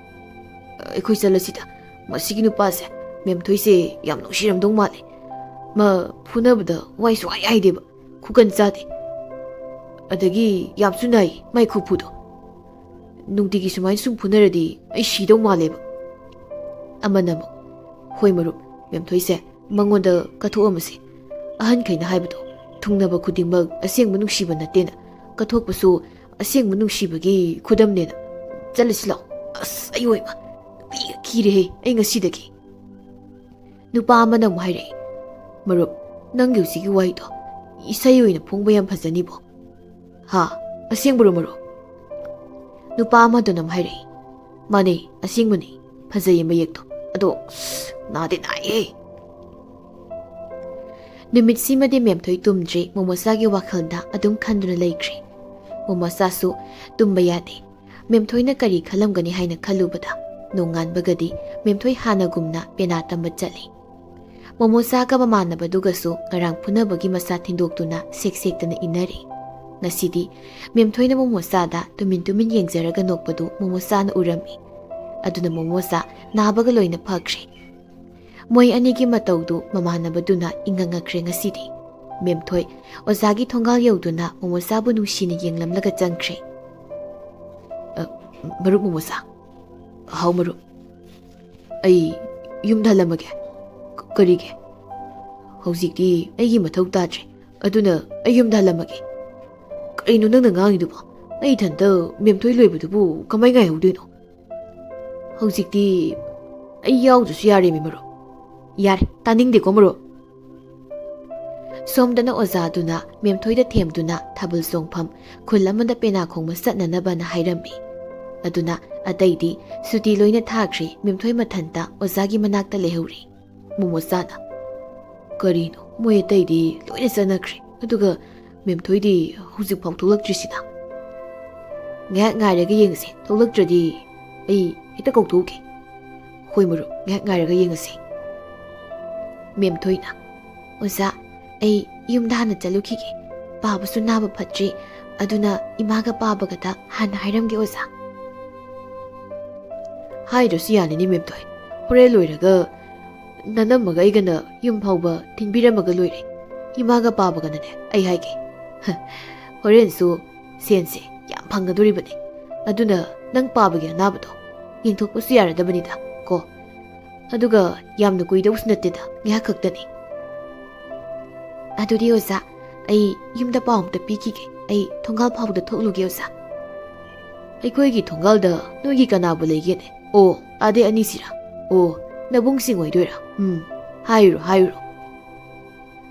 "ꯑꯩꯈꯣꯏ ꯆꯠꯂꯁꯤꯗ, ꯃꯁꯤꯒꯤ ꯅꯨꯄꯥꯁꯦ ꯃꯦꯝꯊꯣꯏꯁꯦ ꯌꯥꯝ ꯅꯨꯡꯁꯤꯔꯝꯗꯧ ꯃꯥꯜꯂꯦ꯫ ꯃꯥ ꯐꯨꯅꯕꯗ ꯋꯥꯏꯁꯨ ꯍꯥꯏ ꯍꯥꯏꯗꯦꯕ, ꯈꯨꯀꯟ ꯆꯥꯗꯦ꯫ ꯑꯗꯒꯤ ꯌꯥꯝꯁꯨ ꯅꯥꯏ ꯃꯥꯏ ꯈꯨꯐꯨꯗꯣ꯫ ꯅꯨꯡꯇꯤꯒꯤ ꯁꯨꯃꯥꯏꯅ ꯁꯨꯝ ꯐꯨꯅꯔꯗꯤ ꯑꯩ ꯁꯤꯗꯧ ꯃꯥꯜꯂꯦꯕ"꯫ ꯑꯃꯅ ꯑꯃꯨꯛ, "ꯍꯣꯏ ꯃꯔꯨꯞ, ꯃꯦꯝꯊꯣꯏꯁꯦ ꯃꯉꯣꯟꯗ ꯀꯠꯊꯣꯛꯑꯝꯃꯁꯤ꯫ ꯑꯍꯟꯈꯩꯅ ꯍꯥꯏꯕꯗꯣ, ꯊꯨꯡꯅꯕ ꯈꯨꯗꯤꯡꯃꯛ ꯑꯁꯦꯡꯕ ꯅꯨꯡꯁꯤꯕ ꯅꯠꯇꯦꯅ, ꯀꯠꯊꯣꯛꯄꯁꯨ ꯑꯁꯦꯡꯕ ꯅꯨꯡꯁꯤꯕꯒꯤ ꯈꯨꯗꯝꯅꯦꯅ꯫ ꯆꯠꯂꯁꯤ ꯂꯥꯛꯑꯣ꯫ ꯑꯁ, ꯑꯩ ꯑꯣꯏꯃ ꯅꯨꯄꯤꯒ ꯈꯤꯔꯦꯍꯦ ꯑꯩ ꯉꯁꯤꯗꯒꯤ"꯫ ꯅꯨꯄꯥ ꯑꯃꯅ ꯑꯃꯨꯛ ꯍꯥꯏꯔꯛꯏ, "ꯃꯔꯨꯞ, ꯅꯪꯒꯤ ꯍꯧꯖꯤꯛꯀꯤ ꯋꯥꯍꯩꯗꯣ ꯏꯁꯩ ꯑꯣꯏꯅ ꯐꯣꯡꯕ ꯌꯥꯝ ꯐꯖꯅꯤꯕꯣ"꯫ "ꯍꯥ? ꯑꯁꯦꯡꯕꯔꯣ ꯃꯔꯨꯞ?" ꯅꯨꯄꯥ ꯑꯃꯗꯨꯅ ꯑꯃꯨꯛ ꯍꯥꯏꯔꯛꯏ, "ꯃꯥꯅꯦ, ꯑꯁꯦꯡꯕꯅꯦ꯫ ꯐꯖꯩꯌꯦ ꯃꯌꯦꯛꯇꯣ꯫ ꯑꯗꯣ, ꯑꯁ, ꯅꯥꯗꯤ ꯅꯥꯏꯍꯦ"꯫ ꯅꯨꯃꯤꯠꯁꯤꯃꯗꯤ ꯃꯦꯝꯊꯣꯏ ꯇꯨꯝꯗ꯭ꯔꯤ꯫ ꯃꯣꯃꯣꯆꯥꯒꯤ ꯋꯥꯈꯜꯗ ꯑꯗꯨꯝ ꯈꯟꯗꯨꯅ ꯂꯩꯈ꯭ꯔꯦ꯫ ꯃꯣꯃꯣꯆꯥꯁꯨ ꯇꯨꯝꯕ ꯌꯥꯗꯦ꯫ ꯃꯦꯝꯊꯣꯏꯅ ꯀꯔꯤ ꯈꯜꯂꯝꯒꯅꯤ ꯍꯥꯏꯅ ꯈꯜꯂꯨꯕꯗ, ꯅꯣꯡꯉꯥꯟꯕꯒꯗꯤ ꯃꯦꯝꯊꯣꯏ ꯍꯥꯟꯅꯒꯨꯝꯅ ꯄꯦꯅꯥ ꯇꯝꯕ ꯆꯠꯂꯤ꯫ ꯃꯣꯃꯣꯆꯥꯒ ꯃꯃꯥꯟꯅꯕꯗꯨꯒꯁꯨ ꯉꯔꯥꯡ ꯐꯨꯅꯕꯒꯤ ꯃꯆꯥ ꯊꯤꯟꯗꯣꯛꯇꯨꯅ ꯁꯦꯛ ꯁꯦꯛꯇꯅ ꯏꯟꯅꯔꯤ꯫ ꯉꯁꯤꯗꯤ ꯃꯦꯝꯊꯣꯏꯅ ꯃꯣꯃꯣꯆꯥꯗ ꯇꯨꯃꯤꯟ ꯇꯨꯃꯤꯟ ꯌꯦꯡꯖꯔꯒ ꯅꯣꯛꯄꯗꯨ ꯃꯣꯃꯣꯆꯥꯅ ꯎꯔꯝꯃꯤ꯫ ꯑꯗꯨꯅ ꯃꯣꯃꯣꯆꯥ ꯅꯥꯕꯒ ꯂꯣꯏꯅ ꯐꯈ꯭ꯔꯦ꯫ ꯃꯣꯏ ꯑꯅꯤꯒꯤ ꯃꯇꯧꯗꯨ ꯃꯃꯥꯟꯅꯕꯗꯨꯅ ꯏꯪꯉꯪꯉꯛꯈ꯭ꯔꯦ ꯉꯁꯤꯗꯤ꯫ ꯃꯦꯝꯊꯣꯏ ꯑꯣꯖꯥꯒꯤ ꯊꯣꯡꯒꯥꯜ ꯌꯧꯗꯨꯅ ꯃꯣꯃꯣꯆꯥꯕꯨ ꯅꯨꯡꯁꯤꯅ ꯌꯦꯡꯂꯝꯂꯒ ꯆꯪꯈ꯭ꯔꯦ꯫ "ꯑ, ꯃꯔꯨꯞ ꯃꯣꯃꯣꯆꯥ"꯫ "ꯍꯥꯎ ꯃꯔꯨꯞ꯫ ꯑꯩ ꯌꯨꯝꯗ ꯍꯜꯂꯝꯃꯒꯦ"꯫ "ꯀ-, ꯀꯔꯤꯒꯤ?" "ꯍꯧꯖꯤꯛꯇꯤ ꯑꯩꯒꯤ ꯃꯊꯧ ꯇꯥꯗ꯭ꯔꯦ, ꯑꯗꯨꯅ ꯑꯩ ꯌꯨꯝꯗ ꯍꯜꯂꯝꯃꯒꯦ"꯫ "ꯀꯔꯤꯅꯣ ꯅꯪꯅ ꯉꯥꯡꯉꯤꯗꯨꯕꯣ? ꯑꯩ ꯏꯊꯟꯇ ꯃꯦꯝꯊꯣꯏ ꯂꯣꯏꯕꯗꯨꯕꯨ ꯀꯃꯥꯏ ꯉꯥꯏꯍꯧꯗꯣꯏꯅꯣ? ꯍꯧꯖꯤꯛꯇꯤ ꯑꯩ ꯌꯥꯎꯗ꯭ꯔꯁꯨ ꯌꯥꯔꯦꯃꯤ ꯃꯔꯨꯞ"꯫ "ꯌꯥꯔꯦ, ꯇꯥꯅꯤꯡꯗꯦꯀꯣ ꯃꯔꯨꯞ"꯫ ꯁꯣꯝꯗꯅ ꯑꯣꯖꯥꯗꯨꯅ ꯃꯦꯝꯊꯣꯏꯗ ꯊꯦꯝꯗꯨꯅ ꯊꯥꯕꯜ ꯆꯣꯡꯐꯝ ꯈꯨꯜ ꯑꯃꯗ ꯄꯦꯅꯥ ꯈꯣꯡꯕ ꯆꯠꯅꯅꯕꯅ ꯍꯥꯏꯔꯝꯃꯤ꯫ ꯑꯗꯨꯅ ꯑꯇꯩꯗꯤ ꯁꯨꯇꯤ ꯂꯣꯏꯅ ꯊꯥꯈ꯭ꯔꯦ꯫ ꯃꯦꯝꯊꯣꯏ ꯃꯊꯟꯇ ꯑꯣꯖꯥꯒꯤ ꯃꯅꯥꯛꯇ ꯂꯩꯍꯧꯔꯤ꯫ ꯃꯣꯃꯣꯆꯥꯅ, "ꯀꯔꯤꯅꯣ, ꯃꯣꯏ ꯑꯇꯩꯗꯤ ꯂꯣꯏꯅ ꯆꯠꯅꯈ꯭ꯔꯦ, ꯑꯗꯨꯒ ꯃꯦꯝꯊꯣꯏꯗꯤ ꯍꯧꯖꯤꯛꯐꯥꯎ ꯊꯣꯛꯂꯛꯇ꯭ꯔꯤꯁꯤꯅ?" "ꯉꯥꯏꯍꯥꯛ ꯉꯥꯏꯔꯒ ꯌꯦꯡꯉꯁꯤ, ꯊꯣꯛꯂꯛꯇ꯭ꯔꯗꯤ ꯑꯩ ꯍꯦꯛꯇ ꯀꯧꯊꯣꯛꯎꯒꯦ꯫" "ꯍꯣꯏ ꯃꯔꯨꯞ, ꯉꯥꯏꯍꯥꯛ ꯉꯥꯏꯔꯒ ꯌꯦꯡꯉꯁꯤ꯫" ꯃꯦꯝꯊꯣꯏꯅ, "ꯑꯣꯖꯥ, ꯑꯩ ꯌꯨꯝꯗ ꯍꯥꯟꯅ ꯆꯠꯂꯨꯈꯤꯒꯦ꯫ ꯄꯥꯕꯁꯨ ꯅꯥꯕ ꯐꯠꯇ꯭ꯔꯤ, ꯑꯗꯨꯅ ꯏꯃꯥꯒ ꯄꯥꯕꯒꯗ ꯍꯥꯟꯅ ꯍꯥꯏꯔꯝꯒꯦ ꯑꯣꯖꯥ꯫" "ꯍꯥꯏꯗ꯭ꯔꯁꯨ ꯌꯥꯅꯤꯅꯦ ꯃꯦꯝꯊꯣꯏ, ꯍꯣꯔꯦꯟ ꯂꯣꯏꯔꯒ ꯅꯅꯝꯃꯒ ꯑꯩꯒꯅ ꯌꯨꯝ ꯐꯥꯎꯕ ꯊꯤꯟꯕꯤꯔꯝꯃꯒ ꯂꯣꯏꯔꯦ꯫ ꯏꯃꯥꯒ ꯄꯥꯕꯒꯅꯅꯦ ꯑꯩ ꯍꯥꯏꯒꯦ, ꯍꯣꯔꯦꯟꯁꯨ ꯁꯦꯟꯁꯦ ꯌꯥꯝ ꯐꯪꯒꯗꯣꯔꯤꯕꯅꯤ꯫ ꯑꯗꯨꯅ ꯅꯪ ꯄꯥꯕꯒꯤ ꯑꯅꯥꯕꯗꯣ ꯌꯦꯡꯊꯣꯛꯄꯁꯨ ꯌꯥꯔꯗꯕꯅꯤꯗ ꯀꯣ꯫ ꯑꯗꯨꯒ ꯌꯥꯝꯅ ꯀꯨꯏꯗꯧꯁꯨ ꯅꯠꯇꯦꯗ, ꯉꯥꯏꯍꯥꯛ ꯈꯛꯇꯅꯤ꯫" "ꯑꯗꯨꯗꯤ ꯑꯣꯖꯥ, ꯑꯩ ꯌꯨꯝꯗ ꯄꯥꯎ ꯑꯝꯇ ꯄꯤꯈꯤꯒꯦ꯫ ꯑꯩ ꯊꯣꯡꯒꯥꯜ ꯐꯥꯎꯕꯗ ꯊꯣꯛꯂꯨꯒꯦ ꯑꯣꯖꯥ꯫" "ꯑꯩꯈꯣꯏꯒꯤ ꯊꯣꯡꯒꯥꯜꯗ ꯅꯣꯏꯒꯤ ꯀꯅꯥꯕꯨ ꯂꯩꯒꯦꯅꯦ? ꯑꯣ, ꯑꯥꯗꯩ ꯑꯅꯤꯁꯤꯔꯥ? ꯑꯣ, ꯅꯕꯨꯡꯁꯤꯡ ꯑꯣꯏꯗꯣꯏꯔꯥ? ꯎꯝ, ꯍꯥꯏꯔꯨꯔꯣ, ꯍꯥꯏꯔꯨꯔꯣ꯫"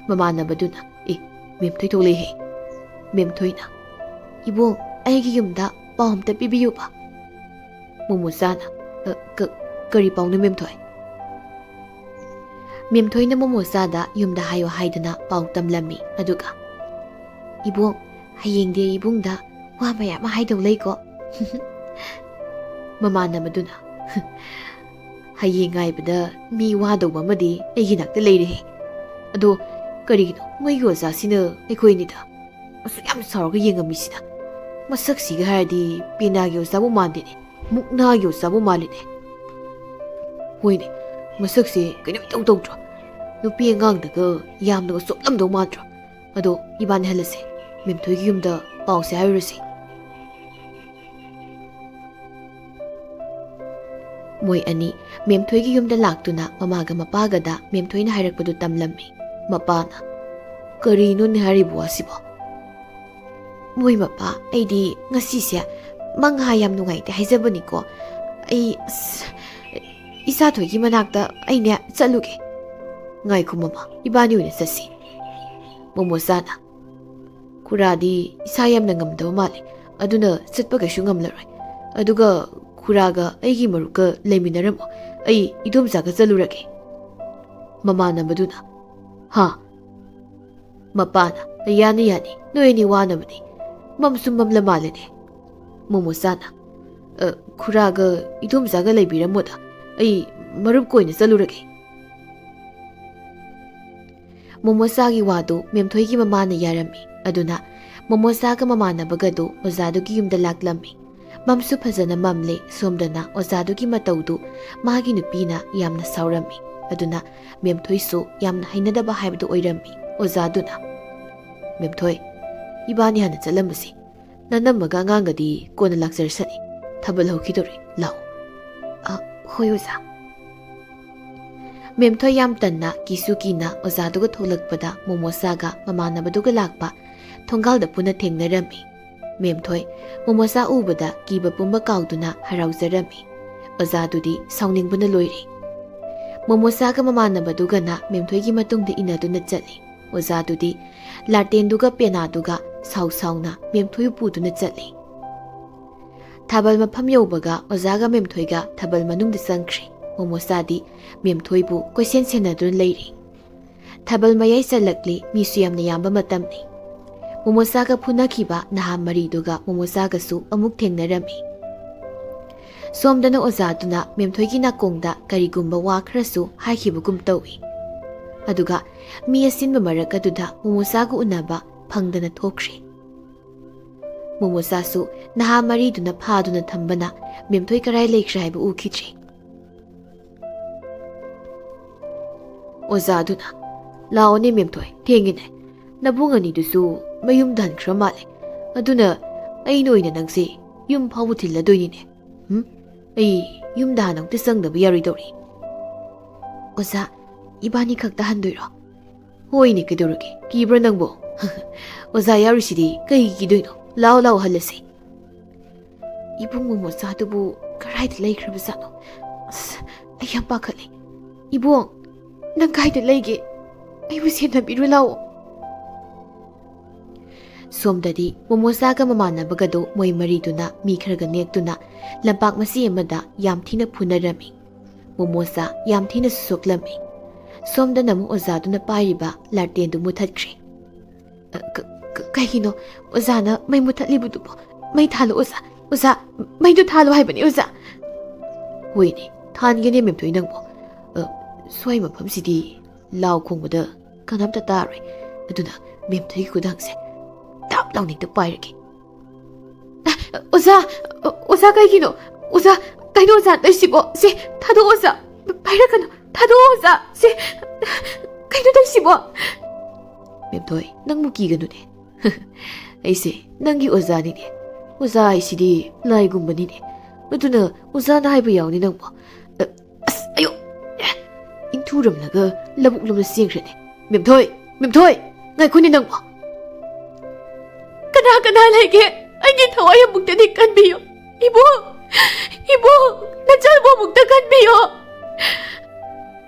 ꯃꯃꯥꯟꯅꯕꯗꯨꯅ, "ꯑꯦ, ꯃꯦꯝꯊꯣꯏ ꯊꯣꯛꯂꯛꯏꯍꯦ꯫" ꯃꯦꯝꯊꯣꯏꯅ, "ꯏꯕꯨꯡ, ꯑꯩꯒꯤ ꯌꯨꯝꯗ ꯄꯥꯎ ꯑꯝꯇ ꯄꯤꯕꯤꯌꯨꯕ꯫" ꯃꯣꯃꯣꯆꯥꯅ, "ꯑ, ꯀ-, ꯀꯔꯤ ꯄꯥꯎꯅꯣ ꯃꯦꯝꯊꯣꯏ?" ꯃꯦꯝꯊꯣꯏꯅ ꯃꯣꯃꯣꯆꯥꯗ ꯌꯨꯝꯗ ꯍꯥꯏꯌꯣ ꯍꯥꯏꯗꯅ ꯄꯥꯎ ꯇꯝꯂꯝꯃꯤ꯫ ꯑꯗꯨꯒ, "ꯏꯕꯨꯡ, ꯍꯌꯦꯡꯗꯤ ꯑꯩ ꯏꯕꯨꯡꯗ ꯋꯥ ꯃꯌꯥꯝ ꯑꯃ ꯍꯥꯏꯗꯧ ꯂꯩꯀꯣ꯫" ꯃꯃꯥꯟꯅꯕꯗꯨꯅ, "ꯍꯌꯦꯡ ꯉꯥꯏꯕꯗ ꯃꯤ ꯋꯥꯗꯧꯕ ꯑꯃꯗꯤ ꯑꯩꯒꯤ ꯅꯥꯛꯇ ꯂꯩꯔꯦꯍꯦ꯫ ꯑꯗꯣ ꯀꯔꯤꯒꯤꯅꯣ ꯃꯣꯏꯒꯤ ꯑꯣꯖꯥꯁꯤꯅ ꯑꯩꯈꯣꯏ ꯑꯅꯤꯗ ꯑꯁꯨꯛ ꯌꯥꯝ ꯁꯥꯎꯔꯒ ꯌꯦꯡꯉꯝꯃꯤꯁꯤꯅ? ꯃꯁꯛꯁꯤꯒ ꯍꯥꯏꯔꯗꯤ ꯄꯦꯅꯥꯒꯤ ꯑꯣꯖꯥꯕꯨ ꯃꯥꯟꯗꯦꯅꯦ, ꯃꯨꯛꯅꯥꯒꯤ ꯑꯣꯖꯥꯕꯨ ꯃꯥꯜꯂꯤꯅꯦ꯫ ꯍꯣꯏꯅꯦ, ꯃꯁꯛꯁꯦ ꯀꯩꯅꯣꯝ ꯏꯇꯧ ꯇꯧꯗ꯭ꯔꯣ? ꯅꯨꯄꯤ ꯑꯉꯥꯡꯗꯒ ꯌꯥꯝꯅꯒ ꯆꯣꯞꯂꯝꯗꯧ ꯃꯥꯟꯗ꯭ꯔꯣ? ꯑꯗꯣ ꯏꯕꯥꯅꯤ ꯍꯜꯂꯁꯦ, ꯃꯦꯝꯊꯣꯏꯒꯤ ꯌꯨꯝꯗ ꯄꯥꯎꯁꯦ ꯍꯥꯏꯔꯨꯔꯁꯦ꯫" ꯃꯣꯏ ꯑꯅꯤ ꯃꯦꯝꯊꯣꯏꯒꯤ ꯌꯨꯝꯗ ꯂꯥꯛꯇꯨꯅ ꯃꯃꯥꯒ ꯃꯄꯥꯒꯗ ꯃꯦꯝꯊꯣꯏꯅ ꯍꯥꯏꯔꯛꯄꯗꯨ ꯇꯝꯂꯝꯃꯤ꯫ ꯃꯄꯥꯅ, "ꯀꯔꯤꯅꯣꯅꯦ ꯍꯥꯏꯔꯤꯕ ꯋꯥꯁꯤꯕꯣ?" "ꯃꯣꯏ ꯃꯄꯥ, ꯑꯩꯗꯤ ꯉꯁꯤꯁꯦ ꯃꯪꯍꯥ ꯌꯥꯝ ꯅꯨꯡꯉꯥꯏꯇꯦ ꯍꯥꯏꯖꯕꯅꯤꯀꯣ꯫ ꯑꯩ, ꯑꯁ, ꯏꯆꯥꯊꯣꯏꯒꯤ ꯃꯅꯥꯛꯇ ꯑꯩꯅꯦ ꯆꯠꯂꯨꯒꯦ꯫" "ꯉꯥꯏꯈꯣ ꯃꯃꯥ, ꯏꯕꯥꯅꯤ ꯑꯣꯏꯅ ꯆꯠꯁꯤ꯫" ꯃꯣꯃꯣꯆꯥꯅ, "ꯈꯨꯔꯥꯗꯤ ꯏꯁꯥ ꯌꯥꯝꯅ ꯉꯝꯗꯕ ꯃꯥꯜꯂꯦ, ꯑꯗꯨꯅ ꯆꯠꯄ ꯀꯩꯁꯨ ꯉꯝꯂꯔꯣꯏ꯫ ꯑꯗꯨꯒ ꯈꯨꯔꯥꯒ ꯑꯩꯒꯤ ꯃꯔꯨꯞꯀ ꯂꯩꯃꯤꯟꯅꯔꯝꯃꯣ, ꯑꯩ ꯏꯗꯣꯝꯆꯥꯒ ꯆꯠꯂꯨꯔꯒꯦ꯫" ꯃꯃꯥꯟꯅꯕꯗꯨꯅ, "ꯍꯥ?" ꯃꯄꯥꯅ, "ꯌꯥꯅꯤ, ꯌꯥꯅꯤ, ꯅꯣꯏ ꯑꯅꯤ ꯋꯥꯅꯕꯅꯤ꯫ ꯃꯝꯁꯨ ꯃꯝꯂ ꯃꯥꯜꯂꯦꯅꯦ꯫" ꯃꯣꯃꯣꯆꯥꯅ, "ꯑ, ꯈꯨꯔꯥꯒ ꯏꯗꯣꯝꯆꯥꯒ ꯂꯩꯕꯤꯔꯝꯃꯣꯗ, ꯑꯩ ꯃꯔꯨꯞ ꯀꯣꯏꯅ ꯆꯠꯂꯨꯔꯒꯦ꯫" ꯃꯣꯃꯣꯆꯥꯒꯤ ꯋꯥꯗꯨ ꯃꯦꯝꯊꯣꯏꯒꯤ ꯃꯃꯥꯅ ꯌꯥꯔꯝꯃꯤ꯫ ꯑꯗꯨꯅ ꯃꯣꯃꯣꯆꯥꯒ ꯃꯃꯥꯟꯅꯕꯒꯗꯨ ꯑꯣꯖꯥꯗꯨꯒꯤ ꯌꯨꯝꯗ ꯂꯥꯛꯂꯝꯃꯤ꯫ ꯃꯝꯁꯨ ꯐꯖꯅ ꯃꯝꯂꯦ꯫ ꯁꯣꯝꯗꯅ ꯑꯣꯖꯥꯗꯨꯒꯤ ꯃꯇꯧꯗꯨ ꯃꯥꯒꯤ ꯅꯨꯄꯤꯅ ꯌꯥꯝꯅ ꯁꯥꯎꯔꯝꯃꯤ꯫ ꯑꯗꯨꯅ ꯃꯦꯝꯊꯣꯏꯁꯨ ꯌꯥꯝꯅ ꯍꯩꯅꯗꯕ ꯍꯥꯏꯕꯗꯨ ꯑꯣꯏꯔꯝꯃꯤ꯫ ꯑꯣꯖꯥꯗꯨꯅ, "ꯃꯦꯝꯊꯣꯏ, ꯏꯕꯥꯅꯤ ꯍꯥꯟꯅ ꯆꯠꯂꯝꯕꯁꯤ꯫ ꯅꯅꯝꯃꯒ ꯑꯉꯥꯡꯒꯗꯤ ꯀꯣꯟꯅ ꯂꯥꯛꯆꯔꯁꯅꯤ꯫ ꯊꯥꯕꯜ ꯍꯧꯈꯤꯗꯧꯔꯦ, ꯂꯥꯛꯑꯣ꯫" "ꯑ, ꯍꯣꯏ ꯑꯣꯖꯥ꯫" ꯃꯦꯝꯊꯣꯏ ꯌꯥꯝ ꯇꯟꯅ ꯀꯤꯁꯨ ꯀꯤꯅ ꯑꯣꯖꯥꯗꯨꯒ ꯊꯣꯛꯂꯛꯄꯗ ꯃꯣꯃꯣꯆꯥꯒ ꯃꯃꯥꯟꯅꯕꯗꯨꯒ ꯂꯥꯛꯄ ꯊꯣꯡꯒꯥꯜꯗ ꯄꯨꯟꯅ ꯊꯦꯡꯅꯔꯝꯃꯤ꯫ ꯃꯦꯝꯊꯣꯏ ꯃꯣꯃꯣꯆꯥ ꯎꯕꯗ ꯀꯤꯕ ꯄꯨꯝꯕ ꯀꯥꯎꯗꯨꯅ ꯍꯔꯥꯎꯖꯔꯝꯃꯤ꯫ ꯑꯣꯖꯥꯗꯨꯗꯤ ꯁꯥꯎꯅꯤꯡꯕꯅ ꯂꯣꯏꯔꯦ꯫ ꯃꯣꯃꯣꯆꯥꯒ ꯃꯃꯥꯟꯅꯕꯗꯨꯒꯅ ꯃꯦꯝꯊꯣꯏꯒꯤ ꯃꯇꯨꯡꯗ ꯏꯟꯅꯗꯨꯅ ꯆꯠꯂꯤ꯫ ꯑꯣꯖꯥꯗꯨꯗꯤ ꯂꯥꯇꯦꯟꯗꯨꯒ ꯄꯦꯅꯥꯗꯨꯒ ꯁꯥꯎ ꯁꯥꯎꯅ ꯃꯦꯝꯊꯣꯏꯕꯨ ꯄꯨꯗꯨꯅ ꯆꯠꯂꯤ꯫ ꯊꯥꯕꯜ ꯃꯐꯝ ꯌꯧꯕꯒ ꯑꯣꯖꯥꯒ ꯃꯦꯝꯊꯣꯏꯒ ꯊꯥꯕꯜ ꯃꯅꯨꯡꯗ ꯆꯪꯈ꯭ꯔꯦ꯫ ꯃꯣꯃꯣꯆꯥꯗꯤ ꯃꯦꯝꯊꯣꯏꯕꯨ ꯀꯣꯏꯁꯦꯟ ꯁꯦꯟꯅꯗꯨꯅ ꯂꯩꯔꯤ꯫ ꯊꯥꯕꯜ ꯃꯌꯥꯏ ꯆꯜꯂꯛꯂꯤ, ꯃꯤꯁꯨ ꯌꯥꯝꯅ ꯌꯥꯝꯕ ꯃꯇꯝꯅꯤ꯫ ꯃꯣꯃꯣꯆꯥꯒ ꯐꯨꯅꯈꯤꯕ ꯅꯍꯥ ꯃꯔꯤꯗꯨꯒ ꯃꯣꯃꯣꯆꯥꯒꯁꯨ ꯑꯃꯨꯛ ꯊꯦꯡꯅꯔꯝꯃꯤ꯫ ꯁꯣꯝꯗꯅ ꯑꯣꯖꯥꯗꯨꯅ ꯃꯦꯝꯊꯣꯏꯒꯤ ꯅꯥꯀꯣꯡꯗ ꯀꯔꯤꯒꯨꯝꯕ ꯋꯥ ꯈꯔꯁꯨ ꯍꯥꯏꯈꯤꯕꯒꯨꯝ ꯇꯧꯏ꯫ ꯑꯗꯨꯒ ꯃꯤ ꯑꯁꯤꯟꯕ ꯃꯔꯛ ꯑꯗꯨꯗ ꯃꯣꯃꯣꯆꯥꯒ ꯎꯅꯕ ꯐꯪꯗꯅ ꯊꯣꯛꯈ꯭ꯔꯦ꯫ ꯃꯣꯃꯣꯆꯥꯁꯨ ꯅꯍꯥ ꯃꯔꯤꯗꯨꯅ ꯐꯥꯗꯨꯅ ꯊꯝꯕꯅ ꯃꯦꯝꯊꯣꯏ ꯀꯔꯥꯏ ꯂꯩꯈ꯭ꯔꯦ ꯍꯥꯏꯕ ꯎꯈꯤꯗ꯭ꯔꯦ꯫ ꯑꯣꯖꯥꯗꯨꯅ, "ꯂꯥꯛꯑꯣꯅꯦ ꯃꯦꯝꯊꯣꯏ, ꯊꯦꯡꯉꯤꯅꯦ꯫ ꯅꯕꯨꯡ ꯑꯅꯤꯗꯨꯁꯨ ꯃꯌꯨꯝꯗ ꯍꯟꯈ꯭ꯔ ꯃꯥꯜꯂꯦ꯫ ꯑꯗꯨꯅ ꯑꯩꯅ ꯑꯣꯏꯅ ꯅꯪꯁꯦ ꯌꯨꯝ ꯐꯥꯎꯕ ꯊꯤꯜꯂꯗꯣꯏꯅꯤꯅꯦ꯫ ꯎꯝ? ꯑꯩ ꯌꯨꯝꯗ ꯍꯥꯟꯅ ꯑꯃꯨꯛꯇ ꯆꯪꯗꯕ ꯌꯥꯔꯣꯏꯗꯧꯔꯤ꯫" "ꯑꯣꯖꯥ, ꯏꯕꯥꯅꯤ ꯈꯛꯇ ꯍꯟꯗꯣꯏꯔꯣ?" "ꯍꯣꯏꯅꯦ, ꯀꯩꯗꯧꯔꯒꯦ? ꯀꯤꯕ꯭ꯔꯥ ꯅꯪꯕꯣ? ꯑꯣꯖꯥ ꯌꯥꯎꯔꯤꯁꯤꯗꯤ ꯀꯩꯒꯤ ꯀꯤꯗꯣꯏꯅꯣ? ꯂꯥꯛꯑꯣ, ꯂꯥꯛꯑꯣ, ꯍꯜꯂꯁꯤ꯫" "ꯏꯕꯨꯡ ꯃꯣꯃꯣꯆꯥꯗꯨꯕꯨ ꯀꯔꯥꯏꯗ ꯂꯩꯈ꯭ꯔꯕꯖꯥꯠꯅꯣ? ꯑꯁ, ꯑꯩ ꯌꯥꯝ ꯄꯥꯈꯠꯂꯦ꯫ ꯏꯕꯨꯡ, ꯅꯪ ꯀꯥꯏꯗ ꯂꯩꯒꯦ? ꯑꯩꯕꯨ ꯁꯦꯟꯅꯕꯤꯔꯨ ꯂꯥꯛꯑꯣ꯫" ꯁꯣꯝꯗꯗꯤ ꯃꯣꯃꯣꯆꯥꯒ ꯃꯃꯥꯟꯅꯕꯒꯗꯣ ꯃꯣꯏ ꯃꯔꯤꯗꯨꯅ ꯃꯤ ꯈꯔꯒ ꯅꯦꯛꯇꯨꯅ ꯂꯝꯄꯥꯛ ꯃꯆꯤ ꯑꯃꯗ ꯌꯥꯝ ꯊꯤꯅ ꯐꯨꯅꯔꯝꯃꯤ꯫ ꯃꯣꯃꯣꯆꯥ ꯌꯥꯝ ꯊꯤꯅꯁꯨ ꯁꯣꯛꯂꯝꯃꯤ꯫ ꯁꯣꯝꯗꯅ ꯑꯃꯨꯛ ꯑꯣꯖꯥꯗꯨꯅ ꯄꯥꯏꯔꯤꯕ ꯂꯥꯇꯦꯟꯗꯨ ꯃꯨꯊꯠꯈ꯭ꯔꯦ꯫ "ꯑ, ꯀ-, ꯀ-, ꯀꯩꯒꯤꯅꯣ ꯑꯣꯖꯥꯅ ꯃꯩ ꯃꯨꯊꯠꯂꯤꯕꯗꯨꯕꯣ? ꯃꯩ ꯊꯥꯜꯂꯨ ꯑꯣꯖꯥ, ꯑꯣꯖꯥ, ꯃꯩꯗꯨ ꯊꯥꯜꯂꯨ ꯍꯥꯏꯕꯅꯤ ꯑꯣꯖꯥ꯫" "ꯍꯣꯏꯅꯦ, ꯊꯥꯟꯒꯦꯅꯦ ꯃꯦꯝꯊꯣꯏ ꯅꯪꯕꯣ꯫ ꯑ, ꯁ꯭ꯋꯥꯏ ꯃꯐꯝꯁꯤꯗꯤ ꯂꯥꯎ ꯈꯣꯡꯕꯗ ꯀꯅꯥꯝꯇ ꯇꯥꯔꯣꯏ꯫ ꯑꯗꯨꯅ ꯃꯦꯝꯊꯣꯏꯒꯤ ꯈꯨꯗꯥꯡꯁꯦ ꯇꯞ ꯂꯥꯎꯅ ꯍꯦꯛꯇ ꯄꯥꯏꯔꯒꯦ꯫" "ꯑ, ꯑꯣꯖꯥ, ꯑ, ꯑꯣꯖꯥ ꯀꯩꯒꯤꯅꯣ? ꯑꯣꯖꯥ, ꯀꯩꯅꯣ ꯑꯣꯖꯥ ꯇꯧꯏꯁꯤꯕꯣ? ꯁꯦ, ꯊꯥꯗꯣꯛꯑꯣ ꯑꯣꯖꯥ, ꯄꯥꯏꯔꯛꯀꯅꯨ, ꯊꯥꯗꯣꯛꯑꯣ ꯑꯣꯖꯥ, ꯁꯦ, ꯀꯩꯅꯣ ꯇꯧꯏꯁꯤꯕꯣ?" "ꯃꯦꯝꯊꯣꯏ, ꯅꯪꯕꯨ ꯀꯤꯒꯅꯨꯅꯦ꯫ ꯑꯩꯁꯦ ꯅꯪꯒꯤ ꯑꯣꯖꯥꯅꯤꯅꯦ꯫ ꯑꯣꯖꯥ ꯍꯥꯏꯁꯤꯗꯤ ꯂꯥꯏꯒꯨꯝꯕꯅꯤꯅꯦ꯫ ꯑꯗꯨꯅ ꯑꯣꯖꯥꯅ ꯍꯥꯏꯕ ꯌꯥꯎꯅꯤ ꯅꯪꯕꯣ꯫" ꯑ, ꯑꯁ, ꯑꯌꯣ! ꯑꯦ, ꯏꯟꯊꯨꯔꯝꯂꯒ ꯂꯧꯕꯨꯛ ꯂꯣꯝꯗ ꯆꯦꯟꯈ꯭ꯔꯦꯅꯦ꯫ "ꯃꯦꯝꯊꯣꯏ! ꯃꯦꯝꯊꯣꯏ! ꯉꯥꯏꯈꯣꯅꯦ ꯅꯪꯕꯣ!" "ꯀꯅꯥ ꯀꯅꯥ ꯂꯩꯒꯦ? ꯑꯩꯒꯤ ꯊꯋꯥꯏ ꯑꯃꯨꯛꯇꯗꯤ ꯀꯟꯕꯤꯌꯨ꯫ ꯏꯕꯨꯡ! ꯏꯕꯨꯡ! ꯅꯆꯜꯕꯨ ꯑꯃꯨꯛꯇ ꯀꯟꯕꯤꯌꯨ!"